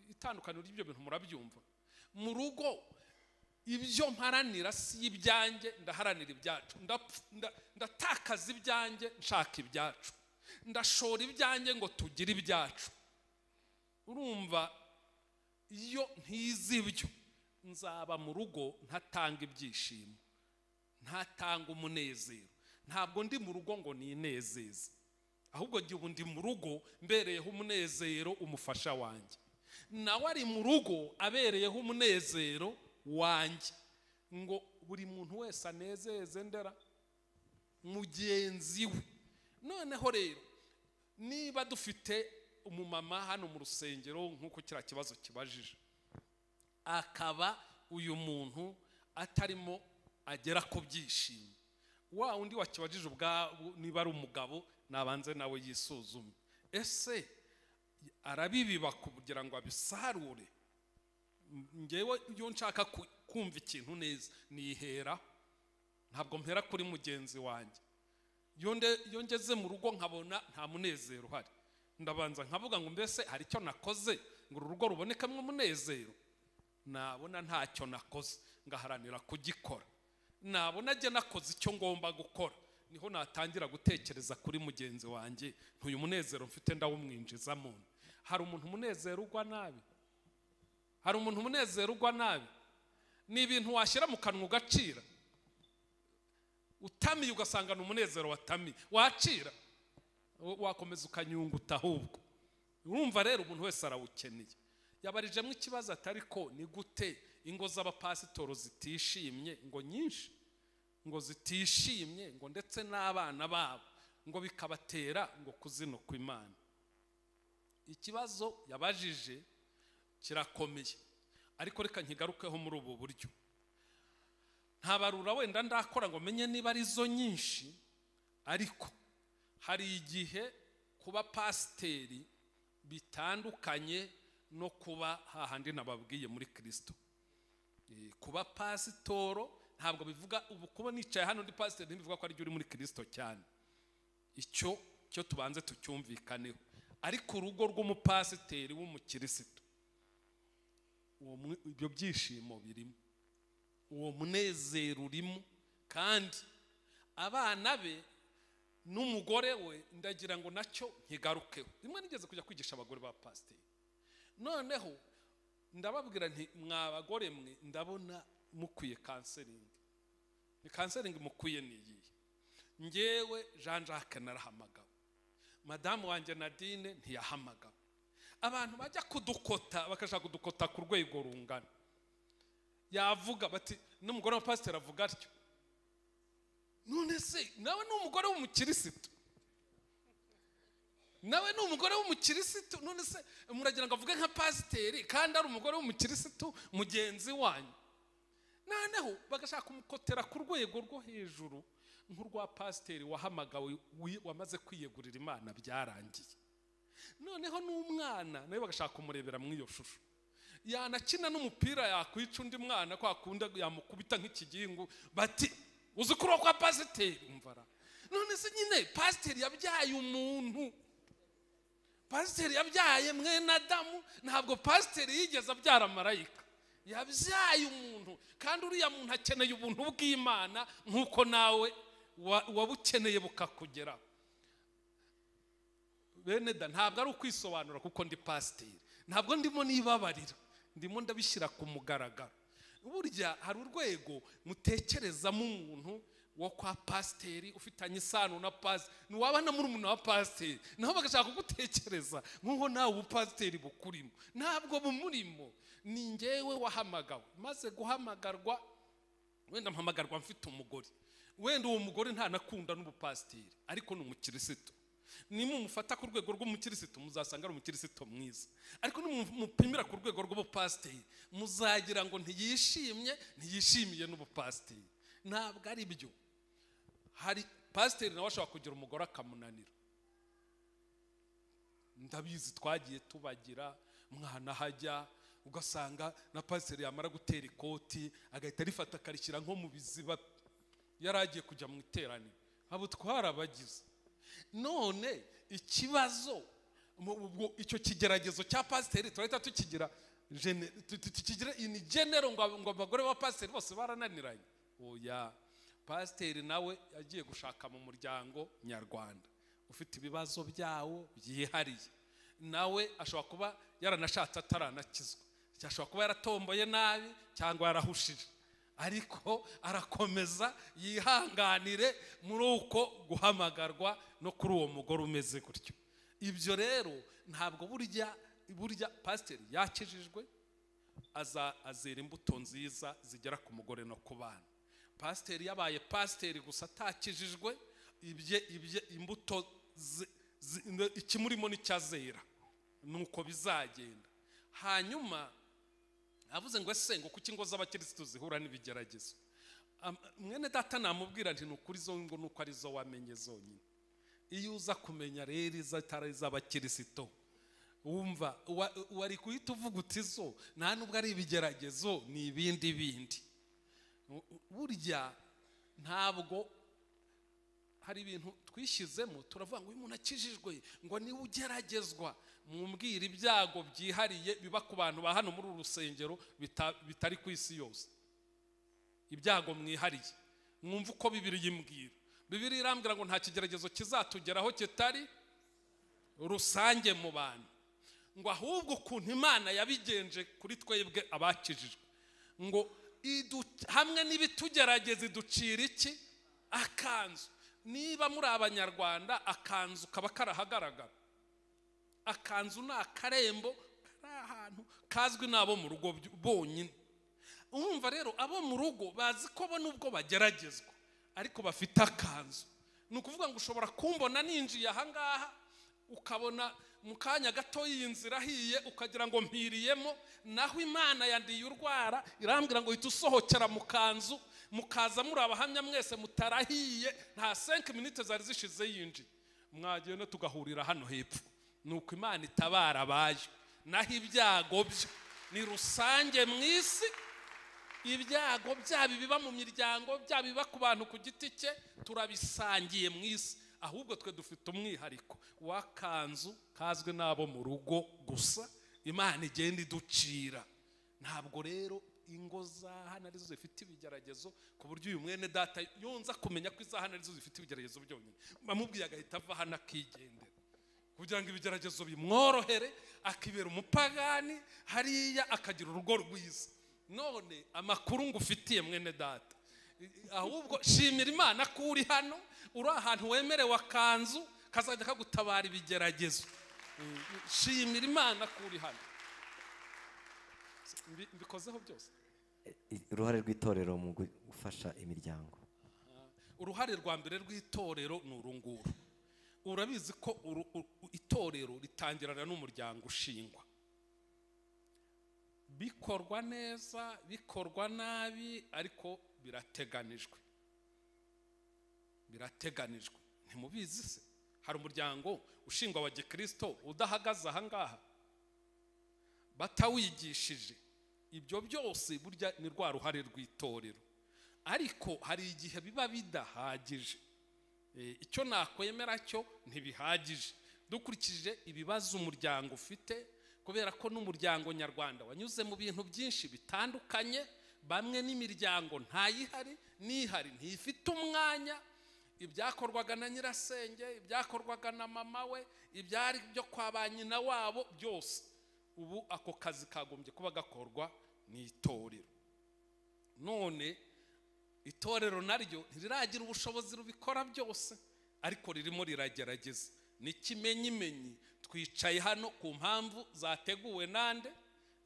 S3: Itandukaniro ry'ibyo bintu murabyumva. Mu rugo ibyo mparanira si ibyanjye, ndaharanira ibyacu, ndatakaza ibyanjye nshaka ibyacu, ndashora ibyanjye ngo tugire ibyacu. Urumva iyo ntizi ibyo nzaba mu rugo ntatanga ibyishimo, ntatanga umunezero. Ntabwo ndi mu rugo ngo ninezeze, ahubwo gihe ubu ndi mu rugo mbereyeho umunezero umufasha wanjye, nawe ari mu rugo abereyeho umunezero wanjye, ngo buri muntu wese anezeze ndera mugenzi we. Noneho rero niba dufite umumama hano mu rusengero nk'uko kiriya kibazo kibajije, akaba uyu muntu atarimo agera ku byishimo, wa undi wakibajije ubwabo niba ari umugabo nabanze nawe yisuzume, ese arabibiba kugira ngo abisarure? Ngewe iyo nshaka kumva ikintu neza nihera, ntabwo mpera kuri mugenzi wanjye. Iyo ngeze mu rugo nkabona nta munezero uhari, ndabanza nkavuga ngo mbese hari icyo nakoze ngo uru rugo rubonekamo umunezero? Nabona ntacyo nakoze ngaharanira kugikora, nabona ajye nakoze icyo ngomba gukora, niho natangira gutekereza kuri mugenzi wanjye, ntuyu munezero mfite ndawumwinjizamo. Hari umuntu umunezero ugwa nabi? Hari umuntu umunezero ugwa nabi? Ni ibintu washyira mu kanwa ugacira, utamiye ugasanga ni umunezero watamiye, wacira wakomeza ukanyunguta ahubwo. Urumva rero umuntu wese arawukeneye. Yabarijemo ikibazo atari ko ni gute ingo z'abapasitoro zitishimye, ngo nyinshi ngo zitishimye, ngo ndetse n'abana babo, ngo bikabatera ngo kuzinukwa Imana. Ikibazo yabajije kirakomeye, ariko reka nkigarukeho muri ubu buryo. Ntabarura wenda ndakora ngo menye niba ari zo nyinshi, ariko hari igihe kuba pasiteri bitandukanye no kuba hahandi nababwiye muri Kristo. Kuba pasitoro ntabwo bivuga ubu kuba nicaye hano ndi pasiteri ntibivuga ko ari uri muri Kristo cyane. Icyo cyo tubanze tucyumvikaneho. Ariko urugo rw'umupasiteri w'umukirisitu, ibyo byishimo birimo, uwo munezero urimo, kandi abana be n'umugore we ndagira ngo nacyo nkigarukeho. Rimwe nigeze kujya kwigisha abagore ba pasiteri, noneho ndababwira nti mwa bagore mwe ndabona mukwiye counseling. Ni counseling mukwiye ni iyihe? Ngewe Jean Jacques narahamagawe, madamu wanjye Nadine ntiyahamagawe. Abantu bajya kudukota bakashaka kudukota ku rwego rungana, yavuga bati n'umugore wa pasiteri avuga atyo. None se nawe ni umugore w'umukirisitu, nawe ni umugore w'umukirisitu, none se muragira ngo avuge nka pasiteri kandi ari umugore w'umukirisitu mugenzi wanyu? Noneho bagashaka kumukotera ku rwego rwo hejuru nk'urwa pasiteri wahamagawe wamaze kwiyegurira Imana byarangiye. Noneho n'umwana nawe bagashaka kumurebera muri iyo shusho, yanakina n'umupira yakwica undi mwana kwa kunda yamukubita nk'ikigingo bati uzi kuri kwa pasiteri umvara. None se nyine pasiteri yabyaye umuntu, pasiteri yabyaye mwene Adamu, ntabwo pasiteri yigeze abyara marayika. Yabyaye umuntu, kandi uriya muntu akeneye ubuntu bw'Imana nk'uko nawe wabukeneye bukakugeraho. Bene da, ntabwo ari ukwisobanura kuko ndi pasiteri, ntabwo ndimo nibabarira, ndimo ndabishyira ku mugaragaro. Burya hari urwego mutekerezamo umuntu wo kwa pasiteri ufitanye isano na pasiteri, ntiwaba na murumuna wa pasiteri, naho bagashaka kugutekereza nk'uko nawe ubupasiteri bukurimo. Ntabwo bumurimo, ni njyewe wahamagawe. Maze guhamagarwa, wenda mpamagarwa mfite umugore, wenda uwo mugore ntanakunda n'ubupasiteri, ariko ni umukirisitu. Nimumufata ku rwego rw'umukirisitu muzasanga ari umukirisitu mwiza, ariko nimumupimira ku rwego rw'ubupasiteri muzagira ngo ntiyishimye, ntiyishimiye n'ubupasiteri. Ntabwo ari byo. Hari pasiteri nawe ashobora kugira umugore akamunanira. Ndabizi twagiye tubagira, mwana hajya ugasanga na pasiteri yamara gutera ikoti agahita arifata akarishyira nko mu biziba yari agiye kujya mu iteraniro. Abo twarabagize. None ikibazo, icyo kigeragezo cya pasiteri turahita tukigira tukigira in general ngo abagore ba pasiteri bose barananiranye. Oya, pasiteri nawe yagiye gushaka mu muryango nyarwanda ufite ibibazo byawo byihariye, nawe ashobora kuba yaranashatse ataranakizwa, ashobora kuba yaratomboye nabi cyangwa yarahushije, ariko arakomeza yihanganire muri uko guhamagarwa no kuri uwo mugore umeze gutyo. Ibyo rero ntabwo burya pasiteri yakijijwe azera imbuto nziza zigera ku mugore no ku bana. Pasiteri yabaye pasiteri gusa atakijijwe, ibye imbuto ikimurimo n'icyazera nuko bizagenda. Hanyuma avuze ngo ese ngo kuki ingo z'abakirisitu zihura n'ibigeragezo? Mwene data namubwira nti nukuri zo ngo nuko ari zo wamenye zonyine. Iyo uza kumenya rero izatari iz'abakirisitu, wumva wari kuhita uvuga uti zo nta nubwo ari ibigeragezo, ni ibindi bindi. Burya ntabwo hari ibintu twishyizemo turavuga ngo uyu muntu akijijwe ngo niwe ugeragezwa. Mumbwira ibyago byihariye biba ku bantu ba hano muri uru rusengero bitari ku isi yose. Ibyago mwihariye, mwumva uko Bibiliya imbwira. Bibiliya irambwira ngo nta kigeragezo kizatugeraho kitari rusange mu bantu, ngo ahubwo ukuntu Imana yabigenje kuri twebwe abakijijwe, ngo hamwe n'ibitugerageza iducira iki? Akanzu. Niba muri abanyarwanda akanzu kaba karahagaragara. Akanzu ni akarembo kari ahantu kazwi n'abo mu rugo bonyine. Urumva rero abo mu rugo bazi ko bo nubwo bageragezwa ariko bafite akanzu. Ni ukuvuga ngo ushobora kumbona ninjiye ahangaha, ukabona mu kanya gato y'inzira ahiye ukagira ngo mpiriyemo, naho Imana yandiye urwara irambwira ngo hita usohokera mu kanzu, mukaza muri abahamya mwese mutarahiye, nta 5 minutes zari zishize yinjiye, mwagenda tugahurira hano hepfo. Nuko Imana itabara abayo. Naho ibyago byo ni rusange mu isi, ibyago byaba biba mu miryango, byaba biba ku bantu ku giti cye, turabisangiye mu isi. Ahubwo twe dufite umwihariko w'akanzu kazwi n'abo mu rugo gusa, Imana igenda iducira. Ntabwo rero ingo za hano arizo zifite ibigeragezo, ku buryo uyu mwene data yonza kumenya ko iza hano arizo zifite ibigeragezo byonyine, bamubwiye agahita ava hano akigendera, kugira ngo ibigeragezo bimworohere, akibera umupagani hariya akagira urugo rwiza. None amakuru ngufitiye mwene data, ahubwo shimira Imana ko uri hano, uri ahantu wemerewe akanzu kazajya kagutabara ibigeragezo. Shimira Imana ko uri hano. Mbikozeho byose.
S1: Uruhare rw'itorero mu gufasha imiryango.
S3: Uruhare rwa mbere rw'itorero ni urunguru. Urabizi ko itorero ritangirana n'umuryango ushingwa. Bikorwa neza, bikorwa nabi, ariko birateganijwe. Birateganijwe. Ntimubizi se? Hari umuryango ushingwa wa Gikristo udahagaze aha ngaha, batawigishije. Ibyo byose burya ni rwa ruhare rw'itorero. Ariko hari igihe biba bidahagije. Icyo nakwemera cyo ntibihagije. Dukurikije ibibazo umuryango ufite, Kubera ko n'umuryango nyarwanda wanyuze mu bintu byinshi bitandukanye, bamwe n'imiryango ntayihari, n'ihari ntifite umwanya. Ibyakorwaga na nyirasenge, ibyakorwaga na mama we, ibyari byo kwa ba nyina wabo byose, ubu ako kazi kagombye kuba gakorwa n'itorero. None itorero naryo ntiriragira ubushobozi rubikora byose, ariko ririmo riragerageza. N'ikimenyimenyi twicaye hano ku mpamvu zateguwe nande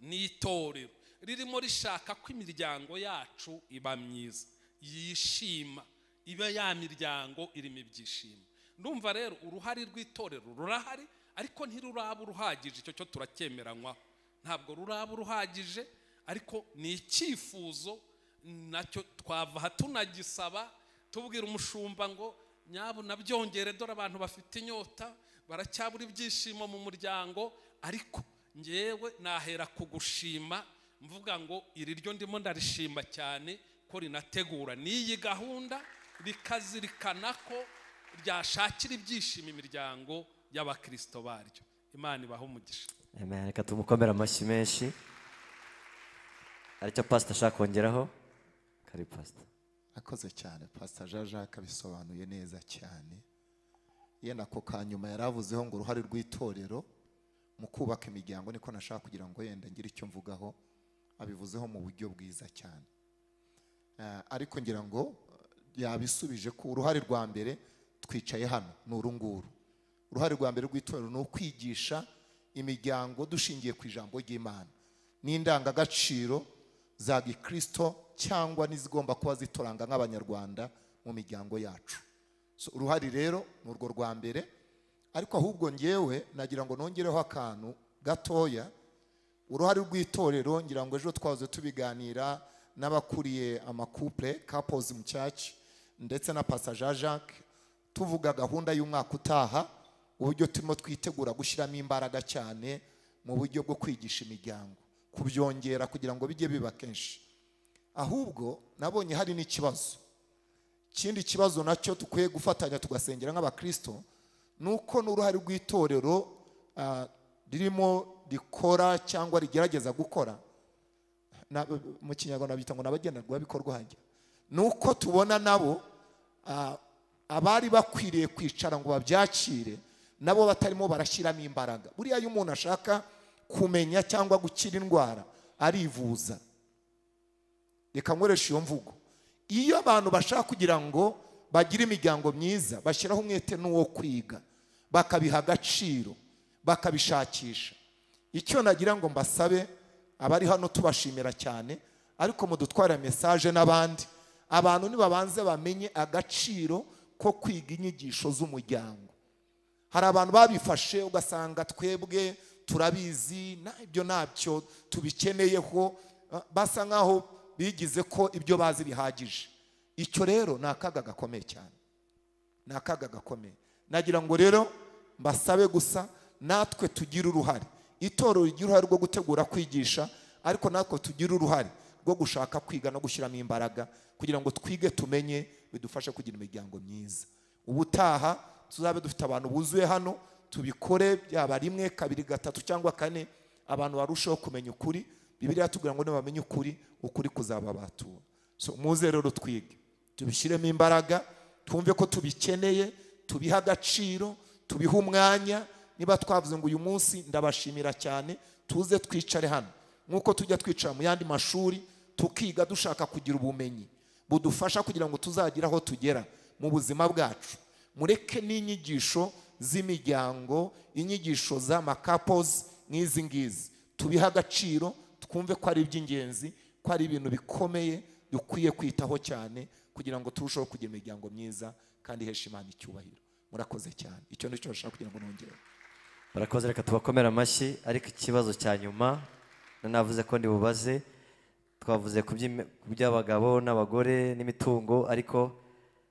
S3: n'itorero, ririmo rishaka ko imiryango yacu iba myiza, yishima, iba ya miryango irimo ibyishimo. Ndumva rero uruhare rw'itorero rurahari, ariko ntiruraba uruhagije. Icyo cyo turacyemeranywaho, ntabwo ruraba uruhagije, ariko ni icyifuzo nacyo twava tunagisaba, tubwira umushumba ngo nyabu nabyongere, dore abantu bafite inyota, baracyabura ibyishimo mu muryango. Ariko ngewe nahera kugushima mvuga ngo iri ryo ndimo ndarishima cyane ko rinategura n'iyi gahunda, rikazirikana ko ryashakira ibyishimo imiryango y'abakristo baryo. Imana ibahe umugisha.
S1: Amen. Reka tumukomere amashyi menshi. Aricyo pastor ashaka kongeraho. Kari pastor.
S2: Akoze cyane Pastor Jean Jacques, abisobanuye neza cyane. Yenda ko kanyuma yaravuzeho ngo uruhare rw'itorero mu kubaka imiryango, niko nashaka kugira ngo yenda ngire icyo mvugaho, abivuzeho mu buryo bwiza cyane. Ariko ngira ngo yabisubije ko uruhare rwa mbere twicaye hano ni uru nguru. Uruhare rwa mbere rw'itorero ni ukwigisha imiryango dushingiye ku ijambo ry'Imana n'indangagaciro za gikristo cyangwa n'izigomba kuba zituranga nk'abanyarwanda mu miryango yacu. So, uruhare rero ni urwo rwa mbere. Ariko ahubwo ngewe nagira ngo nongereho akantu gatoya. Uruhare rw'itorero, ngira ngo ejo twahoze tubiganira n'abakuriye amacouple couples mu church ndetse na Pastor Jean Jacques, tuvuga gahunda y'umwaka utaha, uburyo turimo twitegura gushyiramo imbaraga cyane mu buryo bwo kwigisha imiryango, kubyongera kugira ngo bijye biba kenshi. Ahubwo nabonye hari n'ikibazo, ikindi kibazo nacyo dukwiye gufatanya tugasengera nk'abakristo, nuko n'uruhare rw'itorero ririmo rikora cyangwa rigerageza gukora, mu Kinyarwanda bita ngo n'abagenerwabikorwa hajya, nuko tubona nabo abari bakwiriye kwicara ngo babyakire nabo batarimo barashyiramo imbaraga. Buriya iyo umuntu ashaka kumenya cyangwa gukira indwara arivuza. Reka nkoreshe iyo mvugo. Iyo abantu bashaka kugira ngo bagire imiryango myiza, bashyiraho umwete n'uwo kwiga, bakabiha agaciro, bakabishakisha. Icyo nagira ngo mbasabe abari hano, tubashimira cyane, ariko mudutwara message n'abandi, abantu nibabanze bamenye agaciro ko kwiga inyigisho z'umuryango. Hari abantu babifashe ugasanga twebwe turabizi, ibyo ntabyo tubikeneyeho, basa nkaho bigize ko ibyo bazi bihagije. Icyo rero ni akaga gakomeye cyane, ni akaga gakomeye. Nagira ngo rero mbasabe gusa natwe tugire uruhare, itorero rigira uruhare rwo gutegura kwigisha, ariko natwe tugire uruhare rwo gushaka kwiga no gushyiramo imbaraga kugira ngo twige tumenye, bidufashe kugira imiryango myiza. Ubutaha tuzabe dufite abantu buzuye hano, tubikore byaba rimwe, kabiri, gatatu cyangwa kane, abantu barushaho kumenya ukuri. Bibiliya itubwira ngo nibamenya ukuri, ukuri kuzababatura. So muze rero twige, tubishyiremo imbaraga, twumve ko tubikeneye, tubihe agaciro, tubihe umwanya. Niba twavuze ngo uyu munsi ndabashimira cyane, tuze twicare hano nkuko tujya twicara mu yandi mashuri tukiga dushaka kugira ubumenyi budufasha kugira ngo tuzagira aho tugera mu buzima bwacu. Mureke n'inyigisho z'imiryango, inyigisho z'amacouples nk'izi ngizi, tubihe agaciro, twumve ko ari iby'ingenzi, ko ari ibintu bikomeye dukwiye kwitaho cyane kugira ngo turusheho kugira imiryango myiza kandi ihesha Imana icyubahiro. Murakoze cyane, icyo nicyo nshaka kugira ngo nongere.
S1: Barakoze, reka tubakomere amashyi. Ariko ikibazo cya nyuma navuze ko ndibubaze, twavuze ku by'abagabo n'abagore n'imitungo, ariko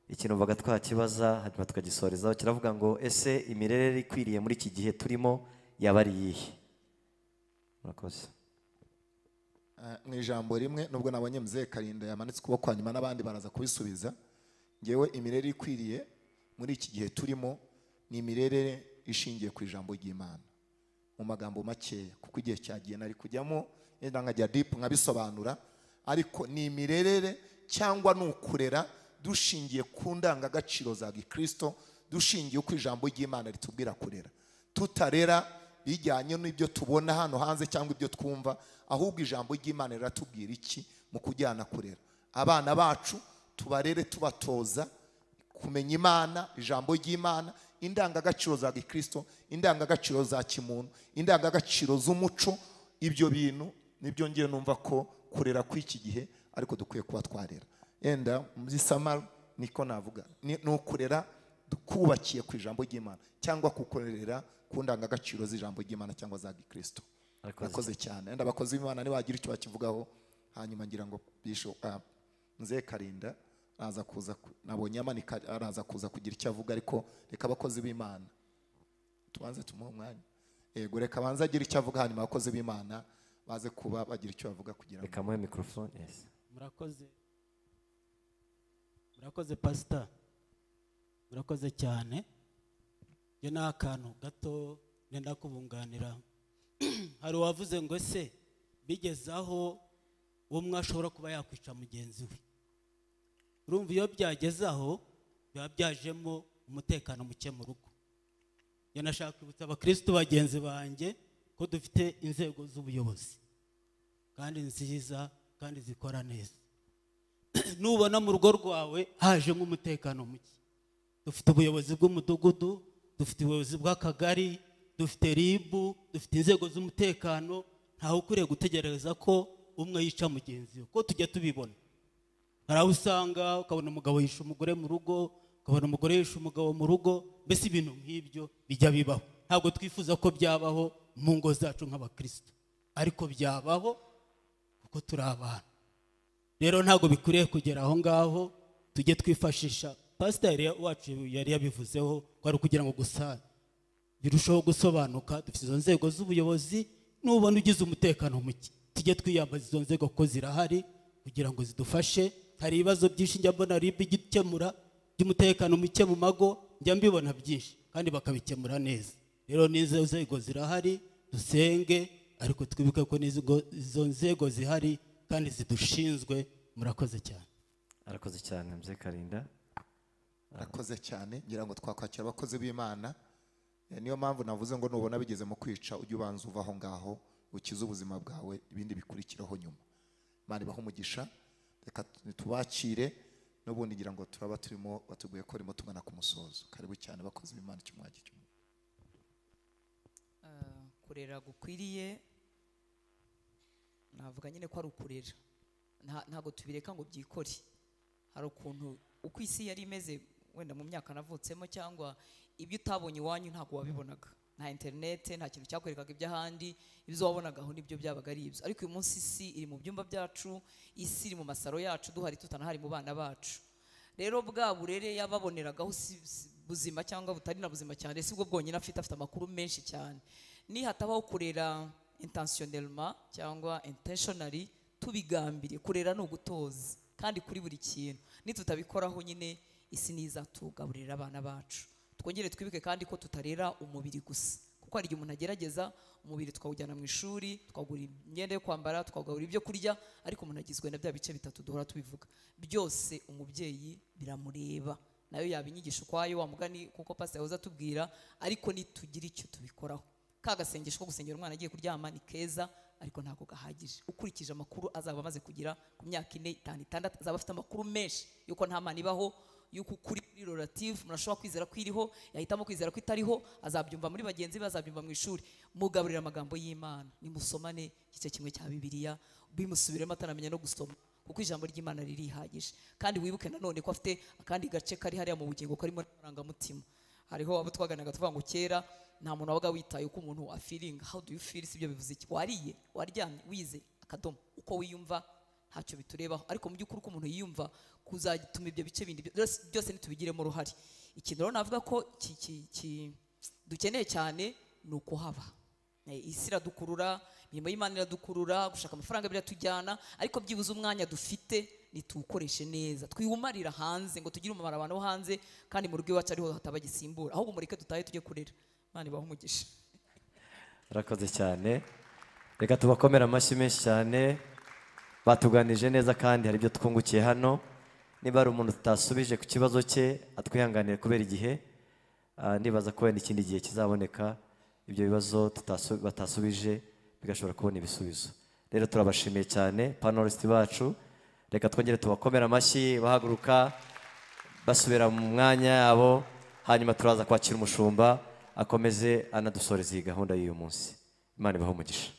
S1: ikintu baga twakibaza hanyuma tukagisorezaho kiravuga ngo ese imirere ikwiriye muri iki gihe turimo yaba ari iyihe? Murakoze.
S2: Mu ijambo rimwe, nubwo nabonye Mzee Karinda yamanitse ukuboko hanyuma n'abandi baraza kubisubiza, ngewe imirere ikwiriye muri iki gihe turimo ni imirere ishingiye ku ijambo ry'Imana. Mu magambo makeya, kuko igihe cyagiye nari kujyamo yenda nkajya deep nkabisobanura, ariko ni imirerere cyangwa ni ukurera dushingiye ku ndangagaciro za gikristo, dushingiye uko ijambo ry'Imana ritubwira kurera, tutarera bijyanye n'ibyo tubona hano hanze cyangwa ibyo twumva, ahubwo ijambo ry'Imana riratubwira iki mu kujyana kurera abana bacu. Tubarere tubatoza kumenya Imana, ijambo ry'Imana, indangagaciro za gikristo, indangagaciro za kimuntu, indangagaciro z'umuco. Ibyo bintu nibyo ngiye numva ko kurera kw'iki gihe ariko dukwiye kuba twarera. Yenda muri samar niko navuga, ni ukurera kubakiye ku ijambo ry'Imana cyangwa kukorera ku ndangagaciro z'ijambo ry'Imana cyangwa za gikristo. Murakoze cyane. Yenda abakozi b'Imana nibagira icyo bakivugaho, hanyuma ngira ngo Bishop Mzee Karinda araza kuza, nabonye amanika, araza kuza kugira icyo avuga, ariko reka abakozi b'Imana tubanze tumuhe umwanya. Yego, reka abanze agire icyo avuga, hanyuma abakozi b'Imana baze kuba bagira icyo bavuga kugira ngo
S1: reka muhe microphone. Yes.
S5: Murakoze. Murakoze Pastor. Murakoze cyane. Yo ni akantu gato nenda kubunganira. Hari uwavuze ngo ese bigeze aho umwe ashobora kuba yakwica mugenzi we. Urumva iyo byageze aho biba byajemo umutekano muke mu rugo. Yo nashaka kwibutsa abakristo bagenzi banjye ko dufite inzego z'ubuyobozi kandi nziza kandi zikora neza. Nubona mu rugo rwawe hajemo umutekano muke, dufite ubuyobozi bw'umudugudu, dufite ubuyobozi bw'akagari, dufite RIB, dufite inzego z'umutekano. Ntawe ukwiriye gutegereza ko umwe yica mugenzi we, ko tujya tubibona. Hari aho usanga ukabona umugabo yishe umugore mu rugo, ukabona umugore yishe umugabo mu rugo, mbese ibintu nk'ibyo bijya bibaho. Ntabwo twifuza ko byabaho mu ngo zacu nk'abakristo, ariko byabaho kuko turi abantu. Rero ntabwo bikwiriye kugera aho ngaho, tujye twifashisha. Pastor wacu yari yabivuzeho ko ari ukugira ngo gusa birusheho gusobanuka. Dufite izo nzego z'ubuyobozi, nubona ugize umutekano muke tujye twiyambaza izo nzego kuko zirahari kugira ngo zidufashe. Hari ibibazo byinshi njya mbona RIB igikemura by'umutekano muke mu mago, njya mbibona byinshi kandi bakabikemura neza. Rero n'izo nzego zirahari, dusenge ariko twibuke ko n'izo nzego zihari kandi zidushinzwe. Murakoze cyane.
S1: Arakoze cyane Mzee Karinda.
S2: Arakoze cyane. Ngira ngo twakwakira abakozi b'Imana. Niyo mpamvu navuze ngo nubona bigeze mu kwica ujye ubanza uva aho ngaho ukize ubuzima bwawe, ibindi bikurikiraho nyuma. Imana ibahe umugisha. Reka tubakire n'ubundi ngira ngo turaba turimo batuguye ko rimwe tugana ku musozo. Karibu cyane abakozi b'Imana cyumwagi cyumwe.
S4: Kurera gukwiriye navuga nyine ko ari ukurera, ntago tubireka ngo byikore. Hari ukuntu uko isi yari imeze wenda mu myaka navutsemo, cyangwa ibyo utabonye iwanyu ntago wabibonaga, nta internet, nta kintu cyakwerekaga iby'ahandi, ibyo wabonaga aho nibyo byabaga ari ibyo. Ariko uyu munsi isi iri mu byumba byacu, isi iri mu masaro yacu, duhari tutanahari mu bana bacu. Rero bwa burere yababoneragaho buzima cyangwa butari na buzima cyane, si bwo bwonyine afite amakuru menshi cyane. Ni hatabaho kurera intentionnellement cyangwa intentionally, tubigambiriye. Kurera ni ugutoza kandi kuri buri kintu. Nitutabikoraho nyine isi nizatugaburira abana bacu. Twongere twibuke kandi ko tutarera umubiri gusa, kuko hari igihe umuntu agerageza umubiri twawujyana mu ishuri, twagura imyenda yo kwambara, twagura ibyo kurya, ariko umuntu agizwe na bya bice bitatu duhora tubivuga byose. Umubyeyi biramureba, nayo yabinyigisha ukwayo wa mugani kuko pastor yahoze atubwira, ariko nitugira icyo tubikoraho. Ka gasengesho ko gusengera umwana agiye kuryama ni keza, ariko ntabwo gahagije. Ukurikije amakuru azaba amaze kugira ku myaka 4, 5, 6, azaba afite amakuru menshi yuko nta mana ibaho, yuko kuri relative murashobora kwizera ko iriho, yahitamo kwizera ko itariho, azabyumva muri bagenzi be, azabyumva mu ishuri. Mugaburira amagambo y'Imana, nimusomane igice kimwe cya Bibiliya, bimusubiremo ataramenya no gusoma, kuko ijambo ry'Imana ririhagije. Kandi wibuke nanone ko afite akandi gace kari hariya mu bugingo karimo amarangamutima. Hariho abo twaganaga tuvuga ngo kera nta muntu wabaga witaye uko umuntu afeeling, how do you feel, sibyo bivuze iki, wariye, waryamye, wize, akadomo, uko wiyumva ntacyo biturebaho. Ariko mu by'ukuri uko umuntu yiyumva kuzatuma ibyo bice bindi byose nitubigiremo uruhare. Ikintu rero navuga ko dukeneye cyane ni ukuhaba. Isi iradukurura, imirimo y'Imana iradukurura, gushaka amafaranga biratujyana, ariko byibuze umwanya dufite nituwukoreshe neza. Twiwumarira hanze ngo tugire umumaro abantu bo hanze, kandi mu rugo iwacu ariho hataba gisimbura. Ahubwo mureke dutahe tujye kurera. Imana ibahe umugisha.
S1: Murakoze cyane. Reka tubakomere amashyi menshi cyane. Batuganije neza kandi hari ibyo twungukiye hano. Niba hari umuntu tutasubije ku kibazo cye, atwihanganire kubera igihe. Ndibaza ko wenda ikindi gihe kizaboneka ibyo bibazo batasubije bigashobora kubona ibisubizo. Rero turabashimiye cyane panelists bacu. Reka twongere tubakomere amashyi bahaguruka basubira mu mwanya yabo, hanyuma turaza kwakira umushumba akomeze anadusoreza iyi gahunda y'uyu munsi. Imana ibahe umugisha.